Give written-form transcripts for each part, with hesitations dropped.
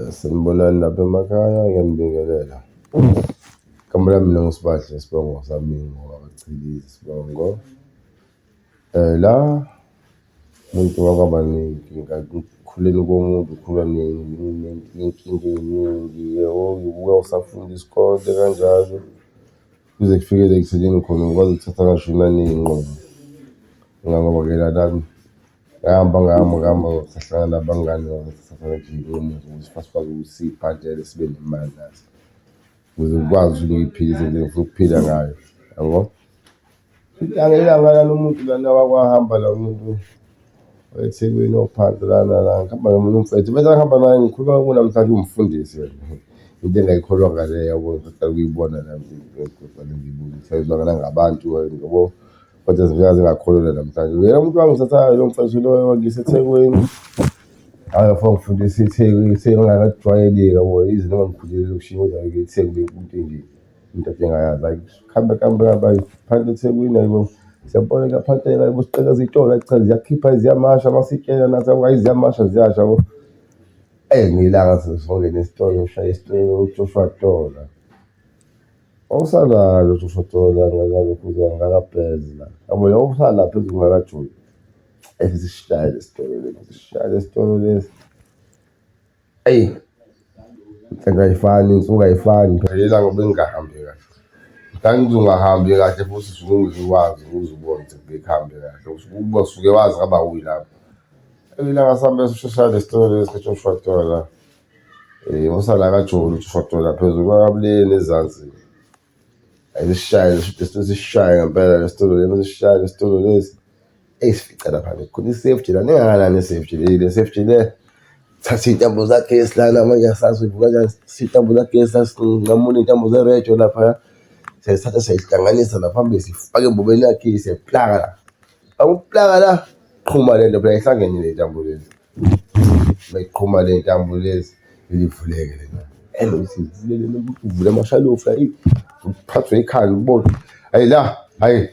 Sanibonani lapha emakhaya, ngiyanibingelela. Igama lami mina nguSbahle isibongo sami ngowakaChiliza isibongo. La umuntu wakwaba ney'nkinga ekukhuleni komuntu ukhula ney'nkinga ey'ningi yabo, ubuka usafunda isikole kanjalo kuze kufikele ekuthenini khona ukwazi ukuthatha ngisho naney'nqumo. Ngangoba-ke ngahamba ngahamba ngahamba sahlangana nabangani sathatha iy'nqumo zokuthi sikwazi ukuthi siy'phathele sibe nemali nathi ukuze ngikwazi ukuthi ngiy'philise ngendlela engifuna ukuphila ngayo, yabo. Ilanga lana umuntu lana wake wahamba la umuntu eThekwini ophansi lana la, ngihamba nomunye umfethu, lo engangihamba naye ngikhuluma kunamhlanje uwumfundisi yena, into engayikholwanga leyo yabo, ngaqala ukuyibona nami ngabantu yabo, kodwa ngaze ngakholelwa namhlanje. Yena umuntu owangithathayo lo mfethu lo wangiyisa eThekwini, hhayi wafika wangifundisa iTheku, iTheku engingakajwayeli yabo, yize noma ngikhulele elokishini kodwa-ke iTheku into nje into engingayazi. Hhayi kuhambe kuhambe kuhambe phansi eThekwini hhayi bo, siyabona kuyaphatheka hhayi bo sigqekeza iy'tolo, hhayi cha ziyakhipha ziyamasha masitshela nathi hhayi ziyamasha ziyasha yabo. Eyi ngelinye ilanga sesongena esitolo sishaya esitolo uJoshua Tola. Wawusalala uJoshua Tola ngalokhuzana ngakabheza la, yabo wawusala phezu kungakajoli. Esisishaye lesi sitolo lesi, sishaye lesi sitolo lesi. Eyi, inhlanhla ayifani, iy'nsuku ay'fani phela ilanga belingahambi kahle. Ngangizongahambi kahle futhi usuke ungeke uze ubone ukuthi bekuhambe kahle, ukuba usuke wazi ngabe awuyi lapho. Ilanga sihambe sishaya le sitolo lesi ka-Joshua Tola, wasala kajoli uJoshua Tola phezulu kwakabuleni ezansi. Ayisishaye sisishaye ngempela le sitolo lesi, sisishaye le sitolo lesi. Eyi sifica lapha khona i-safety lana, engakanani i-safety le, le safety le. Thatha iy'ntambo zagesi lana manje asazi uyivuka kanjani, iy'ntambo zagesi sasinqamula iy'ntambo zerediyo laphaya, siyayithatha siyayihlanganisa la phambili siyifaka embobeni yakhe siyayiplaka la. Awukuplaka la, qhuma le nto phela ayihlangene ley'ntambo lezi. Uma yiqhuma ley'ntambo lezi, ivuleke le nto. And uthi ivuleke uvule amashalofu ayi uphathwe ikhanda ubone, hhayi la, hhayi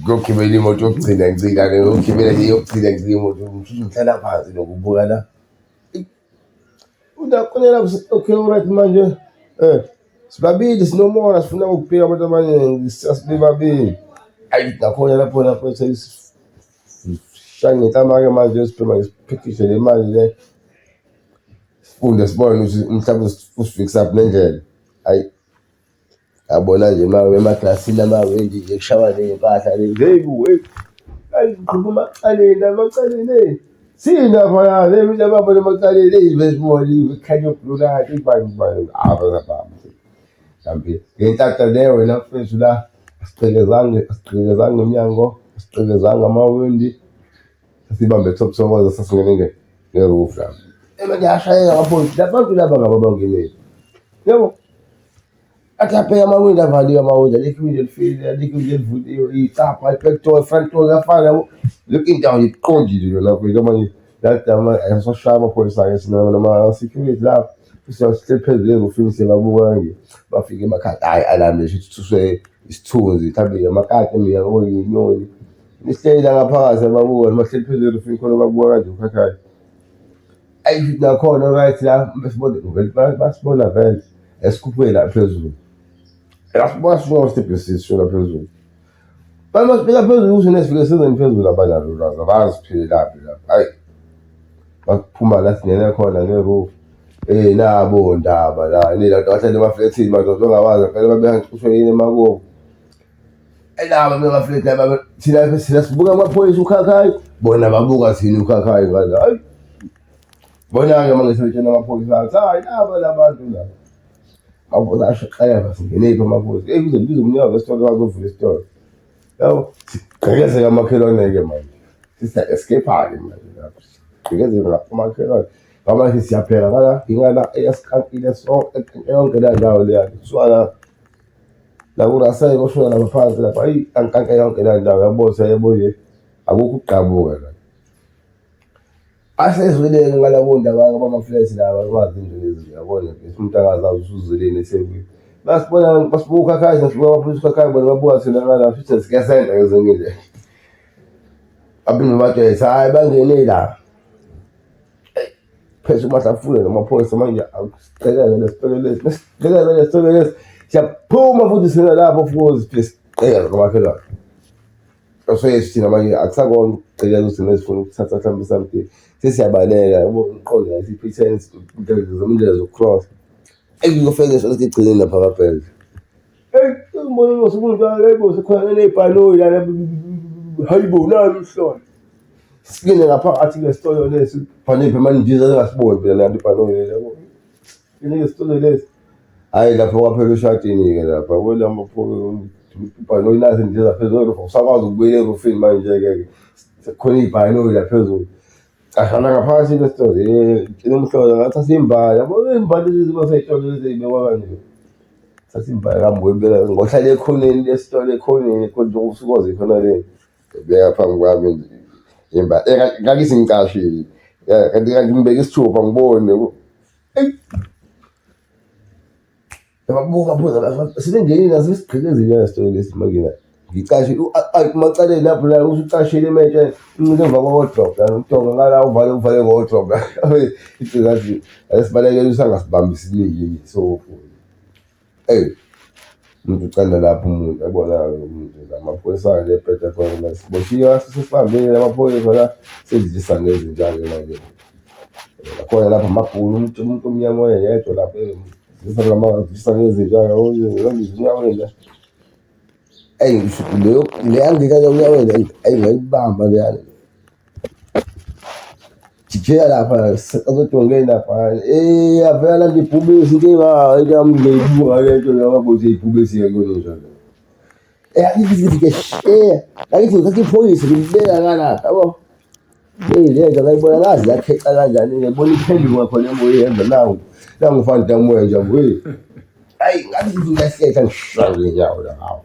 kuyogibela imoto yokugcina ngicika-ke ngiyogibela nje eyokugcina ngicika imoto ngihlala phansi nokubuka la. Udakonela okay alright manje sibabili sinomona sifuna ukubheka abantu abaningi sibe babili. Ayi nakhona lapho lapho sishaya ngenhlama-ke manje sibhema ngisiphethishe le mali le. Sifunde sibone ukuthi umhlaba usifikisaphi nendlela. Hhayi yabona nje emaklasini amawindi nje kushawa ney'mpahla lezi, hheyi bo hheyi, hhayi ngiqhuba emacaleni la emacaleni eyi. Sini laphaya le mina babona emacaleni eyi besibona kukhanya o-blue light ibani bani mhlampe ngenhlanhla leyo wena mfethu la asigqekezanga asigqekezanga iminyango, asigqekezanga amawindi, sasibambe top thokoza sasingene nge-roof la. Manje ayashayeka amaphoyisa la bantu laba ngabo abangenile. Yabo athi abheke amawindi avaliwe amawindi alikho iwindi elifile alikho iwindi elivuliwe iy'cabha i-back door i-front door kuyafana yabo yonke indawo nje iqondile yona mfethu manje lagama asashaya amaphoyisa-ke thina nama-security lapho sihleli phezulu erufini siyababuka kanje bafike emakhaya hhayi alarm nje shuthi thuswe isithunzi mhlawumbe amakati yabo iy'nyoni nihleli la ngaphakathi ababuka noma sihleli phezulu erufini khona babuka kanje ukhakhayi. Ayi futhi nakhona right la basibona vele basibona vele esikhuphuke la phezulu. Basibona sibona isitebhisi sishona phezulu. Bama sifika phezulu ukuthi nesifike sizeni phezulu abanalo ulwazi abazi siphilelaphi lapha. Hayi baphuma la singene khona nge-roof. Eh nabo ndaba la nila bahlale emaflethini madoda ongawazi vele babehanqishwe yini emakubo. Elaba bemaflethi laba thina thina sibuka amaphoyisa ukhakhayi bona babuka thina ukhakhayi ngala hayi. Bona-ke uma ngisebetshena amaphoyisa athi hayi laba labantu laba. Amaphoyisa asho qala singenephi amaphoyisa. Eyi kuze kubize umnikazi wesitolo wazovula isitolo. Yabo sigqekezeka amakhelwane-ke manje. Sisa-escape-ke manje lapho. Sigqekezeke ngapha amakhelwane. Ngoba manje siyapheka ngala ingala eyasikankile sonke yonke leya ndawo leya. Kusuka la la kuraseke koshona lapha phansi lapha ayi ankanka yonke leya ndawo yabo seyabo nje akukho ukugqabuka la. Asezweleke ngalabo ndaba bama-flat laba kwazi into lezi uyabona nje umuntu akazazi usuzweleni eThekwini. Basibona basibuka ukhakhayi sasibuka abaphulisa ukhakhayi bona babuka thina ngala futhi sike senza ngezinye indlela. Baphinde batshele hhayi bangene la. Phethe uMahlafuna namaphoyisa manje akusigqekeze lesitolo lesi, mesigqekeza lesitolo lesi siyaphuma futhi sina lapho futhi siphinde sigqekeze kwamakhelwane. Inhloso yethu thina manje akusakona ukugqekeza ukuthi thina sifuna ukuthatha mhlawumbe something, sesiyabaleka yabo umqondo la siphethe indlela zoku-cross-a. Eyi kuyofika sigcine lapha kaBhele. Eyi sengibona sekunjalo hayi bo sekukhona ney'bhanoyi lana, hayi bo nalu uhlolo. Singene ngaphakathi kule sitolo lesi, fanele phela manje nje zingasiboni phela nanti ibhanoyi leli yabo. Singene esitolo lesi, hhayi lapho kwaphela ushatini-ke lapha ibhanoyi nasi ndiza phezulu awusakwazi ukubuyela erufini manje-ke sekukhona iy'bhanoyi la phezulu. Cashana ngaphakathi kwesitolo, tshela umhlola ngathatha imbali yabo iy'mbali lezi ziba sey'tolo lezi ey'bekwa kanje. Thatha imbali ngihamba ngoyibeka ngohlala ekhoneni lesitolo ekhoneni khona njengoba usukwazi ikhona leni. Beka phambi kwami nje imbali ngakithi ngicashile kanti kanti ngibeke isithupha ngibone. Eyi Yababuka buza la sebengenile asesigqekezile esitolo lesi manje ngicashe umacaleni lapho la usucashile imentshe uncike emva kwa-wardrobe la udonga ngala uvale uvale ngo-wardrobe la ithi ngathi asibalekele usangasibambi isiningi so eyi umuntu ucanda lapho umuntu yabona-ke umuntu amaphoyisa-ke ebheda khona siboshiwe sesibambile amaphoyisa la sezidlisa ngezinja-ke manje nakhona lapho amabhunu umuntu umuntu omnyama oyedwa lapho Zisa ngezinja yabo eyi leyo leya ngika unyaweni eyi ngayibamba leyana jikela lapha azodongeni lapha eh avela landa ibhubesi inkinga into yami ngiyibuka le nto leyo ukuthi ibhubesi yekona njalo eh akithi ke she akithi ngithatha iphoyisa ngilibeka ngala yabo. Eyi le nja ngayibona ngazi yakheca kanjani ngiyibona iphenduka khona emoyeni yenza nawu nangu ufana umoya nje hey hayi ngathi ngithi ngiyahlehla ngishaya ngenyawo la hawu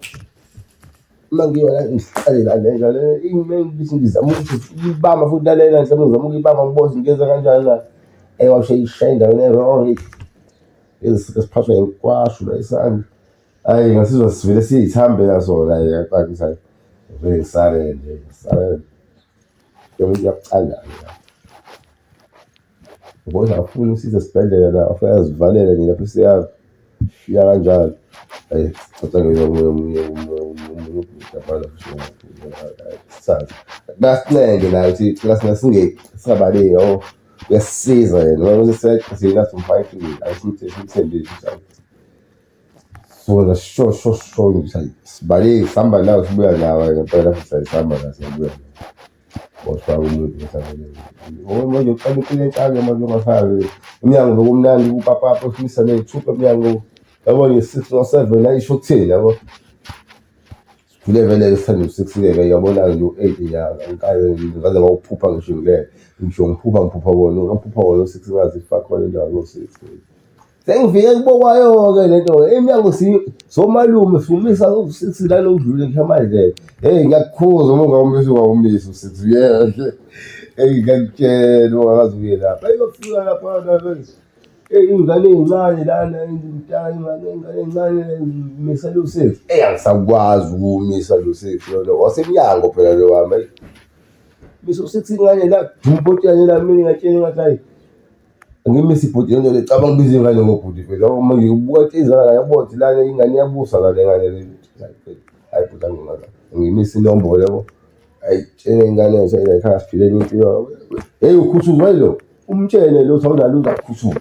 uma ngiyona ngihlale la le nja le ngithi ngizama ukuthi ibamba futhi lalela mhlawumbe ngizama ukuyibamba ngibone ngiyenza kanjani la eyi washaya ishaya endaweni e-wrong esiphathwa inkwashu la isandla. Hhayi ngasizwa sivele siyithambela sona ngiyacacisa ngivele ngisale nje ngisale njengoba kuyakucanda-ke la. Ngoba afuni usizo esibhedlela la afike azivalele nje lapho siyashiya kanjalo. Hhayi sithatha omunye omunye omunye ubhuti laphana sithathe. Basincenge naye ukuthi cela singabaleki yabo, uyasisiza yena ngoba thina simfakile simthembile ukuthi hhayi. Sona sho sho sho nje sibaleke sihamba nawe sibuya nawe ngempela futhi sihamba nawe sibuya nawe. Boshwa umuntu mhlawumbe. Ngoba manje uqala impilo entsha-ke manje ungasazi. Umnyango bekumnandi kupapapa uhlisa ney'thupha emnyango. Yabo nje six no seven ayisho ukuthini yabo. Sikhule vele-ke sithanda u-six-ke ke uyabona-ke nje u-eight nje angikaze ngaze ngawuphupha ngisho ngilele. Ngisho ngiphupha ngiphupha wona ngiphupha wona u-six ngazi ifaka khona indawo ngo-six. Sengifike kubo kwayo-ke le nto iminyango somalume sumisa u-six lana udlule ngisho amadlebe. Hheyi ngiyakukhuza uma ungawumisa ungawumisa u-six uyehla. Eyi ngiyakutshela ungakaze uye lapha. Eyi uyofika laphana eyi iy'ngane ey'ncane lana ingane ey'ncane misa lo six. Eyi angisakwazi ukuwumisa lo six lona wasemnyango phela lo wami eyi. Misa u-six ingane la duma ibhotela lami mina ngatshela ngathi hhayi. Ngimise ibhuti lento le cabanga ubiza ingane ngobhuti mfethu yabo manje ubuka inhliziyo la yabo ukuthi lana ingane iyabusa la le ngane le hayi bhuti angingaza ngimise inombolo yabo hayi tshela ingane nje ekhaya siphile enye impilo hey ukhuthuzwa yilo umtshele lo awunalo uzakukhuthuza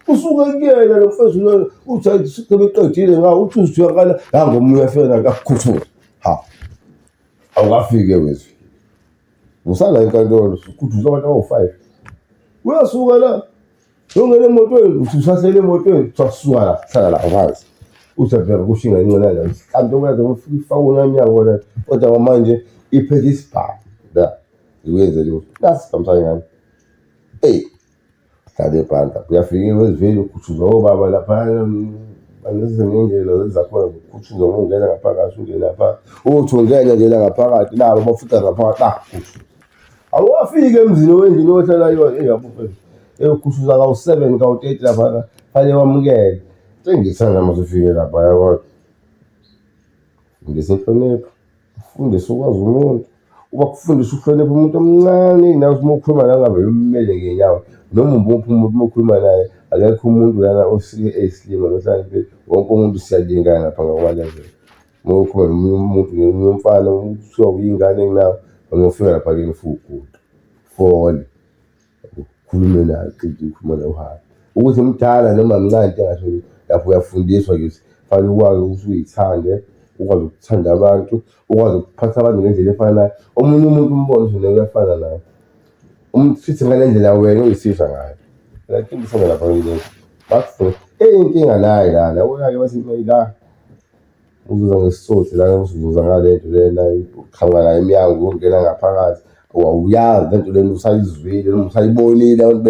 usuke kuyena lo mfethu lona uthi hayi sebeqedile ngawo uthi uzithiwa kana nangomunye afika akakukhuthuza ha awukafike wezwi Usala enkantolo ukhuthuza abantu abawu-five. Uyasuka la uyongena emotweni uthi usahlele emotweni kuthiwa suka la hlala la phansi. Uthi abheka kusho ingane incane la mhlawumbe okwenza ufike ifake unyanyawo la kodwa manje iphethe isibhamu la ikwenze lokhu nasi isibhamu sayo ngane. Eyi hlale phansi uyafika eweziveni ukhuthuzwa obaba laphana ngendlela zakhona zokukhuthuzwa uma ungena ngaphakathi ungene lapha uthi ungena nje la ngaphakathi nabo bafuca ngaphakathi bakukhuthuza awuwafiki emzini wendlini ohlala yona eyabo eyokhuthuzwa kawu-seven kawu-thirty laphana fanele wamukele sengithanda uma sufike lapha yabona fundisa inhlonipho ufundise ukwazi umuntu. Ubakufundisa ukuhlonipha umuntu omncane nawe uma ukhuluma naye ungavele ummele ngey'nyawo, noma umuphi umuntu uma ukhuluma naye, akekho umuntu lana osuke eyisilima nohlakaniphile, wonke umuntu siyalingana lapha ngokwa-level. Uma ukhuluma nomunye umuntu nomunye umfana kuthiwa uyingane kunawe, uma ufika lapha kini ufike uguqe, ufole, ukhulume naye uqede ukukhuluma naye uhambe. Ukuthi mdala noma mncane into engasho lutho, lapho uyafundiswa nje ukuthi kufanele ukwazi ukuthi uy'thande, ukwazi ukuthanda abantu, ukwazi ukuphatha abantu ngendlela efanayo. Omunye umuntu umbone ukuthi naye uyafana nawe, um-treat-e ngale ndlela wena oy'siza ngayo. Like into lapha bakufuna eyinkinga nayi lana yabona-ke bathi la uzuza ngesitsotsi lana uzuza ngale nto lena uqhamuka nayo emnyango uyongena ngaphakathi awuyazi le nto lena usayizwile noma usayibonile abantu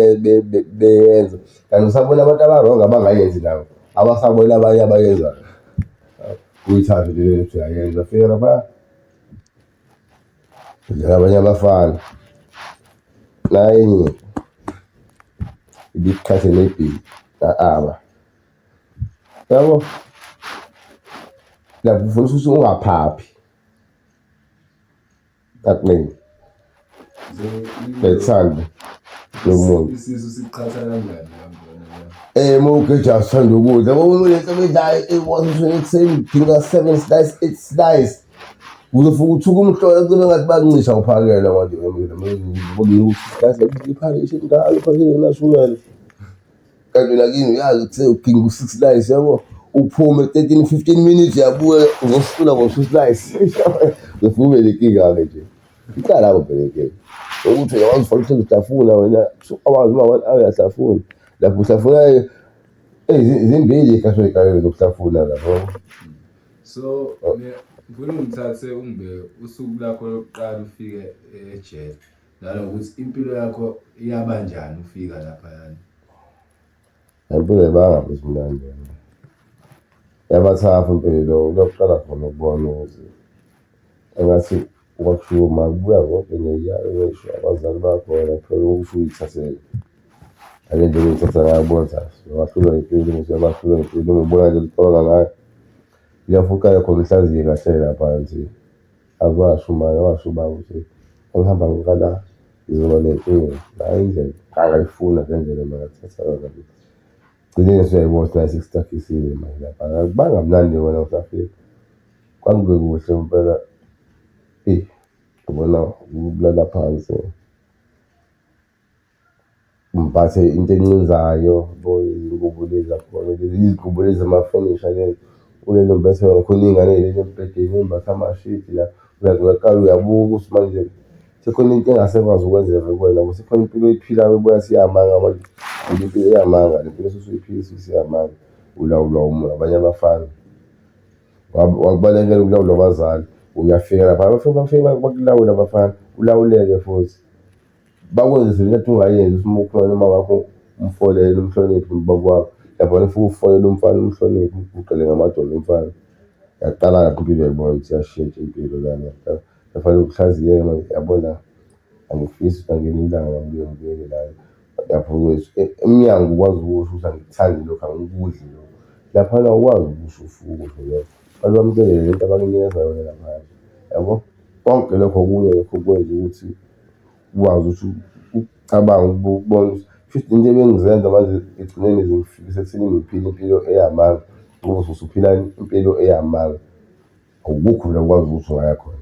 beyenza kanti usabona abantu aba-wrong abangayenzi nabo abasabona abanye abayenzayo. Uyithathe nje lento uyayenza fika lapha udlala abanye abafana nayi enye ibikuqhathe nebhili aba yabo lapho ufuna ukuthi ungaphaphi kakuningi bethanda yomuntu. Isisu siqhatha kanjani ngambona? Uma ugeja sithanda ukudla ngoba lento ebedlayo eyi-one ekuseni udinga seven slice eight slice uzofika uthuka umhlola kube ngathi bakuncisha uphakela manje iphakishe njalo uphakele nashukela kanti wena kini uyazi kuse uginga u-six slice yabo uphume 13 15 minutes uyabuya uzohlula ngo-two slice uzofika ube nenkinga-ke nje iqala lapho phela inkinga ukuthi uyakwazi ufake uhlezi uhlafuna wena 2 hours uma 1 hour uyahlafuna lapho uhlafuna zimbili iy'khathi oy'kalele zokuhlafuna lapho. So ngifuna ungithathe ungibeke usuku lakho lokuqala ufike ejele nanokuthi impilo yakho iyaba njani ufika laphayana. Impilo ayibanga futhi mnandi yona. Yaba tough impilo kuyoqala khona ukubona ukuthi engathi kwakushiwo makubuya konke neyalo abazali bakho wena phela ukuthi uyithathele. Ngale ndlela oyithatha ngayo ubona ukuthi hhayi wahlulwa impilo ukuthi uyabahlula impilo uma ubona nje ucabanga ngayo. Lapho uqale khona uhlaziye kahle lapha nje akwasho uma washo ubaba ukuthi engihamba ngala ngizoba nenkinga nayi indlela angayifuna le ndlela mina ngathatha yona. Gcineni siyayibona ukuthi nayi sestakhisile manje lapha akubanga mnandi wena usafika. Kwakube kuhle impela eyi yabona ukulala phansi ngiphathe into encinzayo yabo iy'ngubo lezi zakhona lezi iy'ngubo lezi zamafenisha lezi ulele umbethe wena khona iy'ngane y'lele embhedeni y'mbathe amashidi la uyaqala uyabuka ukuthi manje sekhona into engasekwazi ukwenzeka kuwena ngoba sekhona impilo oyiphilayo ebukeka ngathi iyamanga manje le impilo iyamanga le mpilo osuyiphila isiyamanga ulawulwa abanye abafana. Wakubalekela ukulawulwa abazali uyafika lapha bafike bafike bakulawule abafana ulawuleke futhi bakwenze into ekade ungayenzi ukuthi uma ukhuluma noma wakho umfonele umhloniphe ubaba wakho yabona ufike ufonele umfana umhloniphe umguqele ngamadolo umfana. Yaqala lapho impilo uyayibona ukuthi iyashintsha impilo lana kufanele uhlaziye manje yabona angifisi ukuthi ngelinye ilanga ngibuye ngibuyele lana. Lapho emnyango ukwazi ukusho ukuthi angikuthandi lokhu angikudli lokhu. Laphana awukwazi ukusho ufuna ukudla lokho, fanele wamukele le nto abakunikeza yona laphaya yabo. Konke lokho okunye lokho kwenza ukuthi ukwazi ukuthi ucabange ukubona ukuthi kushuthi into ebengizenza manje ekugcineni zingifikisa ekuthenini ngiphile impilo eyamanga ngoba usuphila impilo eyamanga. Akukho la okwazi ukuthi ungaya khona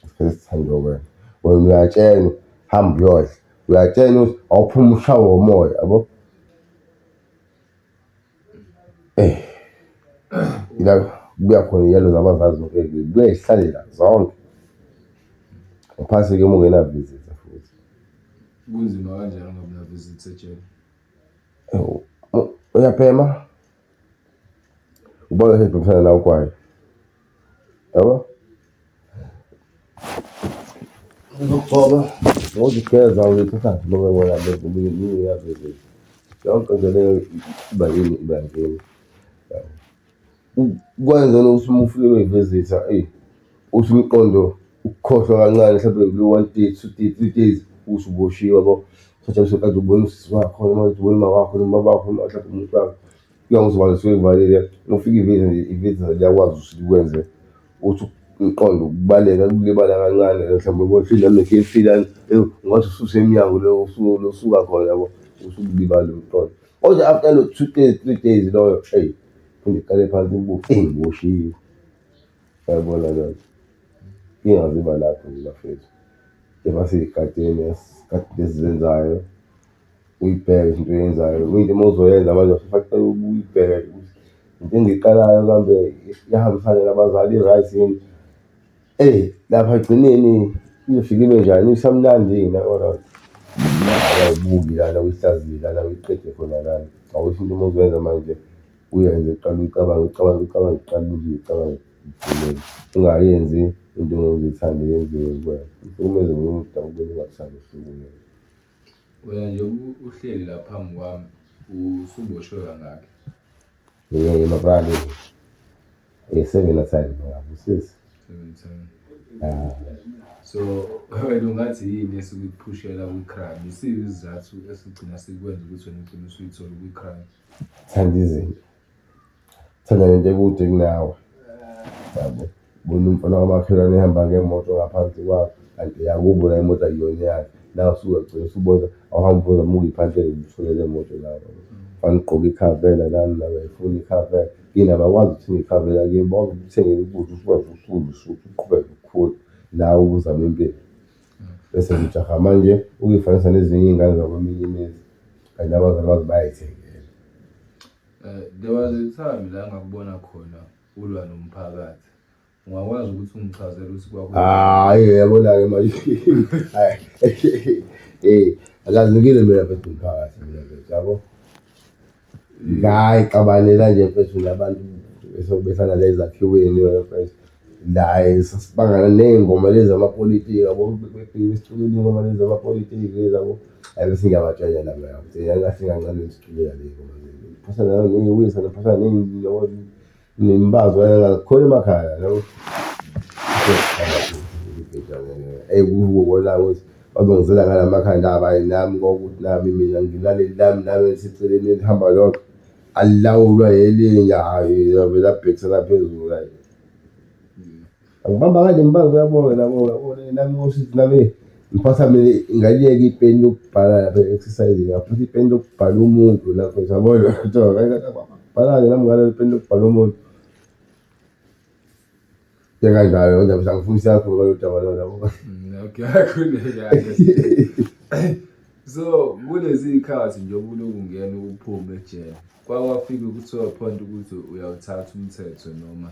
isikhathi esithandwa wena. Wena uyatshelwa hamba uyodla, uyatshelwa ukuthi awuphume ushawe umoya yabo. Ila kubuya khona iy'yalo zabazali zonke zibuye zihlale la zonke. Ngaphansi-ke uma ungena-visitor futhi. Kunzima kanjani ungabi na-visitor ejele? Uyabhema? Ubona sebhekisana nawe ugwayi, yabo? Uzokugcoba ngokuzigeza uyithatha noma wena yonke nje leyo iba yini iba inkinga. Kwenza ukuthi uma ufike kwi-visitor eyi uthi umqondo ukukhohlwa kancane mhlawumbe kulo one day, two day, three days usuboshiwe yabo. Uthatha kade ubona usisi wakho noma ubona umawakho noma ubabakho noma mhlawumbe umuntu wakho. Kuya ngokuthi suke kuvalile uma ufika i-visitor nje i-visitor liyakwazi ukuthi likwenze uthi Umqondo ukubaleka ukulibala kancane mhlawumbe bohleli nami ne-KFC lana, ewu ungathi ususemnyango lo lo osuka khona yabo, usukulibala umqondo. Kodwa after lo 2 days, 3 days loyo eyi, phinde uqale phansi ubuke, eyi ngiboshiwe, uyayibona leyo nto. Inkinga ziba lapho nje bafethu, kepha sey'gadene sigade into esizenzayo, uyibheke into oyenzayo, kuyinto uma uzoyenza manje uqale uyibheke ukuthi into engiyiqalayo kambe iyahambisana nabazali i-right yini? Eyi lapha ekugcineni iyofike ibe njani, isamnandi yini yabona? Awukayibuki lana uyihlaziye lana uyiqede khona lana. Awusho into uma uzoyenza manje uyenze uqale uyicabange, uyicabange, uyicabange kuqala uze uyicabange ekugcineni. Ungayenzi into ongeke uze uyithande yenziwe kuwena. Uhlukumeze ngomuntu ekubeni ungakuthandi ukuhlukunyezwa. Wena nje uhleli la phambi kwami usuboshwe kangaki? Ngeke mabrali. Seven times ngabusisi. Seven times. Ah. So wena ungathi yini esuke ikuphushela kwi-crime? Isiphi isizathu esigcina sikwenza ukuthi wena ugcine usuyithola kwi-crime? Thanda izinto. Thanda lento ekude kunawe. Yabo. Bona umfana wamakhelwane ehamba ngemoto ngaphansi kwakho, kanti eyakubo la imoto akuyona eyakhe. La usuke ugcina usubona awuhambe uzama ukuyiphathela uthole le moto la. Mfana ugqoke ikhavela lana nawe uyayifuna ikhavela. Kini abakwazi ukuthenga ikhavela kini, bakwazi ukukuthengela ukudla usuke usudla usuthe uqhubeke ukhule. Nawe uzame impilo. Bese ujaha manje ukuyifanisa nezinye iy'ngane zakweminye imizi, kanti abazali bazo bayay'thengela. There was a time la ngakubona khona ulwa nomphakathi. Ungakwazi ukuthi ungichazele ukuthi kwaku Hhayi, uyabona-ke manje. Hhayi, akaze ngilwe mina mfethu nomphakathi mina mfethu yabo. Ngayixabanela nje mfethu nabantu behlala la ezakhiweni mfethu. La sasibangana ney'ngoma lezi zamapolitiki yabo, besiculela iy'ngoma lezi zamapolitiki lezi yabo. Hhayi bese ngiyabatshela nami ukuthi kahle kancane nisiculela ley'ngoma zenu. Niphasa ney'wisa, niphasa nembazo khona emakhaya yabo. Eyi kukona ukuthi bazongizela ngala makhanda abo hhayi nami kwakuwukuthi nami mina nginaleli lami nami eliseceleni elihamba lodwa, alilawulwa elinye hhayi avele abhekisela phezulu hhayi. Angibamba kanje ngibambe uyabona yabo uyabona nami ngosithi nami ngiphatha mina ngaliyeka ipeni lokubhala lapha e-exercise-ini ngaphatha ipeni lokubhala umuntu lapho yabona bhala-ke nami ngalelo peni lokubhala umuntu. Kanjalo kodwa mhlawumbe angifuni siyakhuluma lolu daba lolo yabo. Okay, akhuleka. So kulezi y'khathi njengoba ulokhu ungena uphume ejele, kwake kwafika kuthiwa point ukuthi uyawuthatha umthetho noma?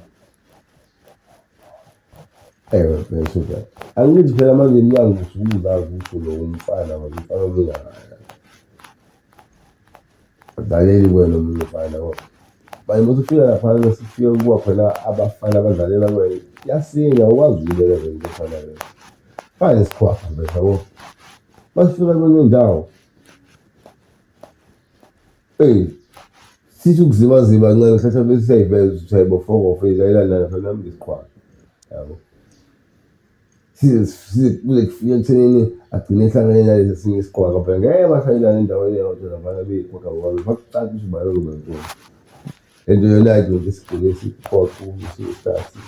Ewe mfethu phela. Angithi phela manje emnyango usuke uzazi ukuthi unomfana manje umfana omingaka. Akudlaleli kuwena omunye umfana yabo. Manje uma usufika laphana sifike kuba khona abafana abadlalela kuwena, kuyasinda awukwazi ukuyibekezela into efana naleyo. Fana nesikhwapha mfethu yabo. Masifika kwenye indawo, eyi sithi ukuzibaziba kancane mhlawumbe bese siyayiveza ukuthi hayibo fokofu idlalela nani phela nami ngisiqhwaga yabo. Size kuze kufike ekuthenini agcine ehlangene nalesi esinye isiqhwaga phela ngeke bahlalelane endaweni eyodwa laphana beyiqhwaga bobabili bakucaca ukuthi ubani ozoba inkosi. Lento yona-ke nje sigcine siphoqa ukuthi sithathe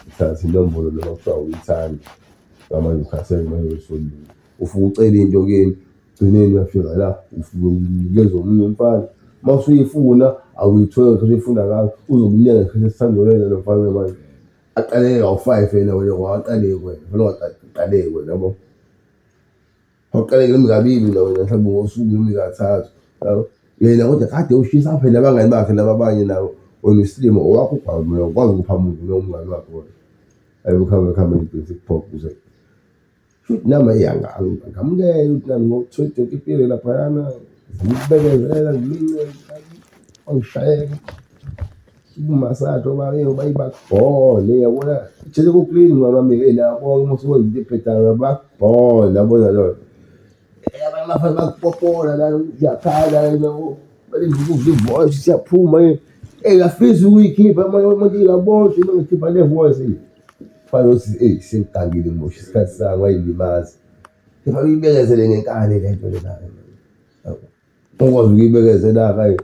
uthathe inombolo noma kuthiwa awuyithandi ngamanje ukhathele manje usondile. Ufike ucele into kini, ekugcineni uyafika la ufike unikeza omunye umfana. Uma usuyifuna awuyitholi ngesikhathi oyifuna ngayo, uzokunika ngesikhathi esithandwa uyena lo mfana manje. Aqaleke kawu-five yena wena awaqaleki wena, vele ungaqaleki wena yabo. Awuqaleke noma kabili na wena mhlawumbe ngosuku noma kathathu yabo. Yena kodwa kade ushisa phela abangani bakhe laba abanye nabo, wena uyisilima owakho ugwayi mina awukwazi ukupha muntu lo umngani wakho wena. Ayi kuhambe kuhambe ngigcine sekuphoqa ukuthi shuthi nami eyi angamukela ukuthi nami ngo-twenty yonke impilo laphayana ngikubekezela ngimince wangishayeka. Ukumasaja oba bakubhole yabona jele ku-clean mngani wami nabo uma usuwenza into ebhedayo bakubhola yabona leyo. Abanye abafana bakupopola la uyakhala yabo balinde ukuzwa i-voice siyaphuma eyi uyafisa ukuyikhipha manje uyaboshwa uma ngikhipha le voice. Kufanele ukuthi eyi sengigangile ngimosha isikhathi sami wayilimaza. Kepha uyibekezele ngenkani le nto lena. Ukwazi ukuyibekezela-ke hhayi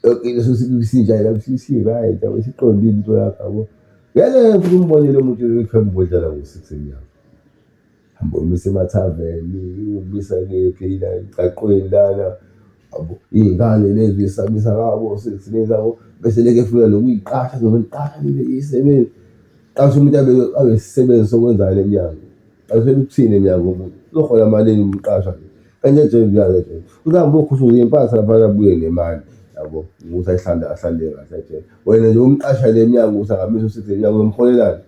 yonke into isijwayele si-right yabo isiqondile into yakho yabo. Ngeke futhi umbone lo muntu ekhamba udlala ngo-six emnyango. Hamba uyomisa emathaveni, uyomisa kephi la emgaqweni lana, yabo. Iy'ngane lezi uy'sabisa ngabo o-six lezi yabo, bese elokhu efuna nokuyiqasha ngizoniqasha nibe iy'sebenzi. Qashe umuntu abe abe isisebenzi sokwenzani emnyango? Qashelwa ukuthini emnyango umuntu? Uzohola malini umqasha nje? Kanti ejele uyazi ejele. Uzohamba uyokhushuza iy'mpahla laphana abuye nemali yabo, ukuthi ahlale ahlale kahle ejele. Wena nje umqasha le emnyango ukuthi akamisa u-six emnyango uyomholelani?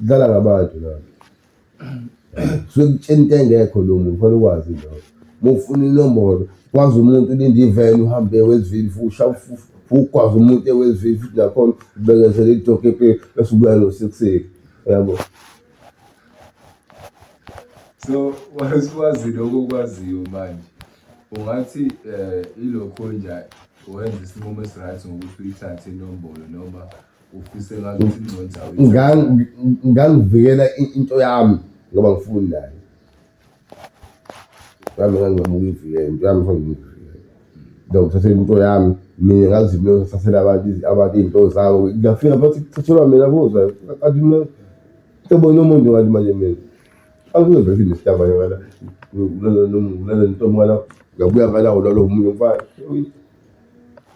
Dlala ngabantu la. Suke kutshela into engekho lo muntu kufanele ukwazi lokho. Uma ufuna inombolo, kwazi umuntu ulinde iveni uhambe eWestville futhi ushaya ukwazi umuntu eWestville futhi nakhona ubekezele idokepeni bese ubuya no-six yabo. So wazi lokho okwaziyo manje ungathi ilokho nje wenza isinqumo esi-right ngokuthi uyithathe inombolo noma ufise ngazuthi ingcono Ngangivikela into yami ngoba ngifuni nayo. Yami ngangizama ukuyivikela into yami ngifuna ukuyivikela. Ngizothathela into yami mina ngazi mina ngizothathela abantu abantu iy'nto zabo. Ngiyafika bathi kuthathelwa mina kuzwa kanti mina nhlobo nomuntu kanti manje mina. Angizwe vele nesihlamba ngala ulala nentombi ngala uyabuya ngala ulala omunye umfana.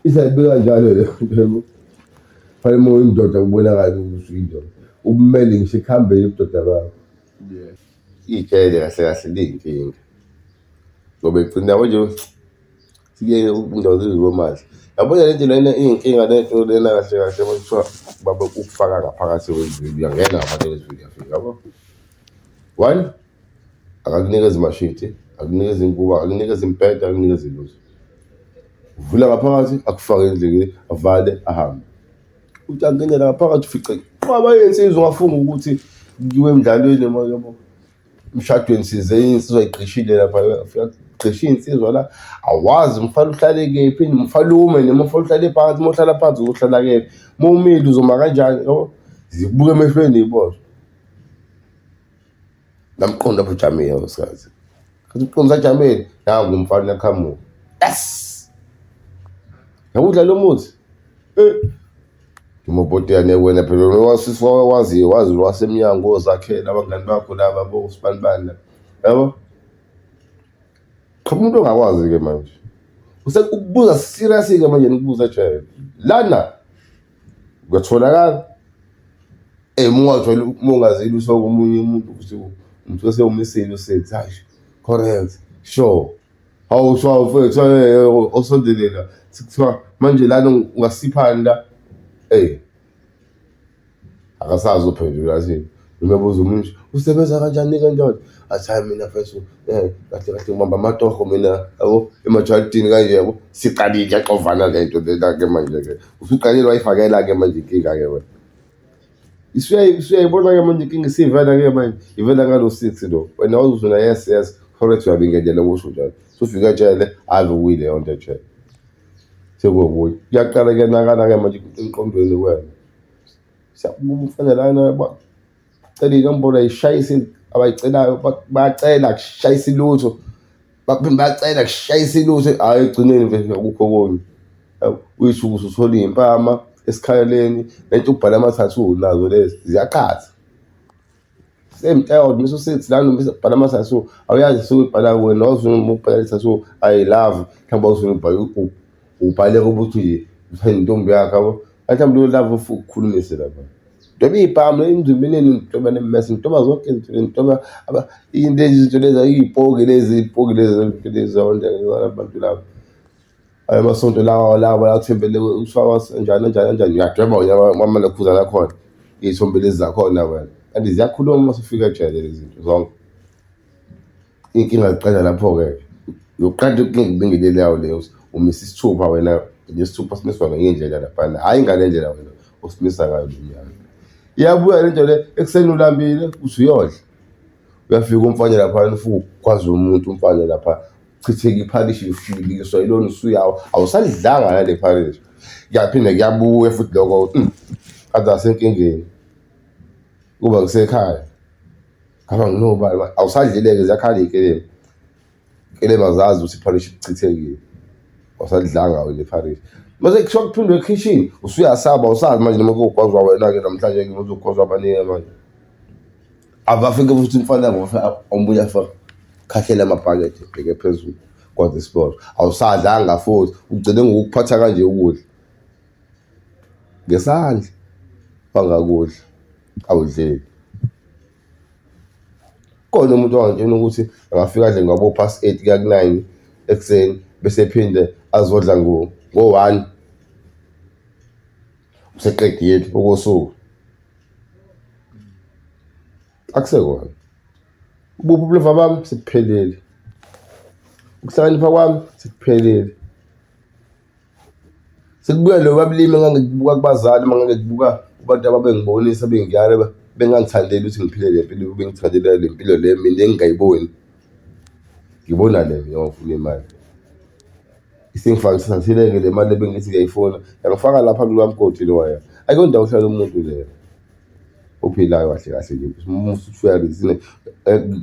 Isayibeka kanjalo leyo nto yabo. Fanele uma uyindoda kubonakale ukuthi uyindoda. Ubumele ngisho ekuhambeni ubudoda bakho. Ijele kahle kahle liyinkinga ngoba ekugcineni yabo nje siyeke indawo zezibomali. Yabona le nto lena iyinkinga le nto lena kahle kahle uma kuthiwa babe ukufaka ngaphakathi kwezulu uyangena ngaphakathi kwezulu uyafika yabo. One, akakunikezi mashidi, akunikezi ingubo, akunikezi imibhede, akunikezi lutho. Uvula ngaphakathi akufake endlini avale ahambe. Uthi angenela ngaphakathi ufice inqwaba yensizwa ungafunga ukuthi kuyiwe emdlalweni yabo. Emshadweni size insizwa igqishile lapha fika gqisha iy'nsizwa la awazi umfana uhlale kephi umfana ume noma umfana uhlale phansi uma uhlala phansi uzohlala kephi uma umile uzoma kanjani yabo zikubuka emehlweni iy'boshwa namqondo apho ujamile nkosikazi kathi uqonda usajamile nangu umfana uyaqhamuka yes yakudla lo muthi eh Umobotiyane wena phela wasisi waziyo wazi wasemnyango ozakhela abangani bakho laba bosibanibani yabo qha umuntu ongakwazi-ke manje usekubuza serious-ke manje nikubuza ejele lana kuyatholakala uma ungajwayele uma ungazile usuke komunye umuntu ukuthi umuntu osewumisile usethi hayi correct sure hawu sure mfethu osondele la kuthiwa manje lana ungasiphani la eyi akasazi uphendula athini noma buza umuntu usebenza kanjani kanjani athi hayi mina mfethu kahle kahle ngibamba amatoho mina yabo emajalidini kanje yabo siqalile kuyaxovana le nto lena-ke manje-ke usuqalile wayifakela-ke manje inkinga-ke wena usuyayibona-ke manje inkinga isivela-ke manje ivela ngalo six lo wena wazuzuna yes yes correct uyabingelela kusho njalo sufika ejele ave kuyileyo nto ejele sekuyobuya kuyaqala kuyanakana-ke manje emqondweni wena siyabuka umfana lana bacela inombolo ayishayise abayicelayo bayacela kushayisa ilutho baphinde bacela kushayisa ilutho hhayi ekugcineni vele akukho okunye uyithuke usuthola iy'mpama esikhaleni lento ukubhala ama-tattoo nazo lezi ziyaqhatha same time mase usethi lana ubhala ama-tattoo awuyazi suke ubhala wena wawufuna ukubhala i-tattoo I love mhlawumbe wawufuna ubhala ubhale ukuthi nje uthanda intombi yakho yabo mhlawumbe leyo love ufuna ukukhulumise lapha ntoba iy'bhamu emzimbeni ntoba nemmese ntoba zonke izinto ntoba into izinto lezi iy'poki lezi iy'poki lezi lezi abantu laba amasonto lawa lawa athembele kuthiwa njani njani kanjani uyadweba wena amalokhuzana akhona iy'thombe lezi zakhona wena kanti ziyakhuluma uma usufika ejele lezi zinto zonke. Iy'nkinga ziqala lapho-ke uyoqala ukubingelela yawo leyo umisa isithupha wena lesithupha simiswa ngenye indlela laphana hhayi ngale ndlela wena osimisa ngayo le mnyama. Iyabuya le nto le ekuseni ulambile uthi uyodla uyafika umfana laphana ufike ugwaze umuntu umfana lapha chitheka iphalishi ushubikiswa yilona usuyawa awusalidlanga nale phalishi kuyaphinde kuyabuya futhi lokho kade asenkingeni kuba kusekhaya ngaba nginobani awusadlile-ke ziyakhala iy'kelemu iy'kelemu azazi ukuthi iphalishi lichithekile awusalidlanga wena iphalishi. Mase kuthiwa kuphindwe ekhishini usuyasaba awusazi manje noma kuyogwazwa wena-ke namhlanje-ke uzogwazwa abanike manje. Abafike futhi umfana ngoba omunye afake khahlela amabhakede ebheke phezulu kwaze isiboshwa. Awusadlanga futhi ugcine ngokukuphatha kanje ukudla ngesandla wangakudla awudleli. Khona umuntu owangitshela ukuthi angafika adle ngabo-past 8 kuya ku-9 ekuseni bese ephinde azodla ngo-1 useqedile okosuku. Akusekona. Ubuphi ubulova bami sekuphelile. Ukuhlakanipha kwami sekuphelile. Sekubuya loba bulima engangikubuka kubazali uma ngangikubuka kubantu ababengibonisa bengiyala bengangithandeli ukuthi ngiphile le mpilo bengithandela le mpilo le mina engingayiboni. Ngibona le mina ngifuna imali. Isingifakisile-ke le mali ebengithi ngiyayifuna yangifaka lapha kulowa mgodi lowaya. Akuyona indawo yokuhlala umuntu leyo ophilayo kahle kahle nje uma usuthi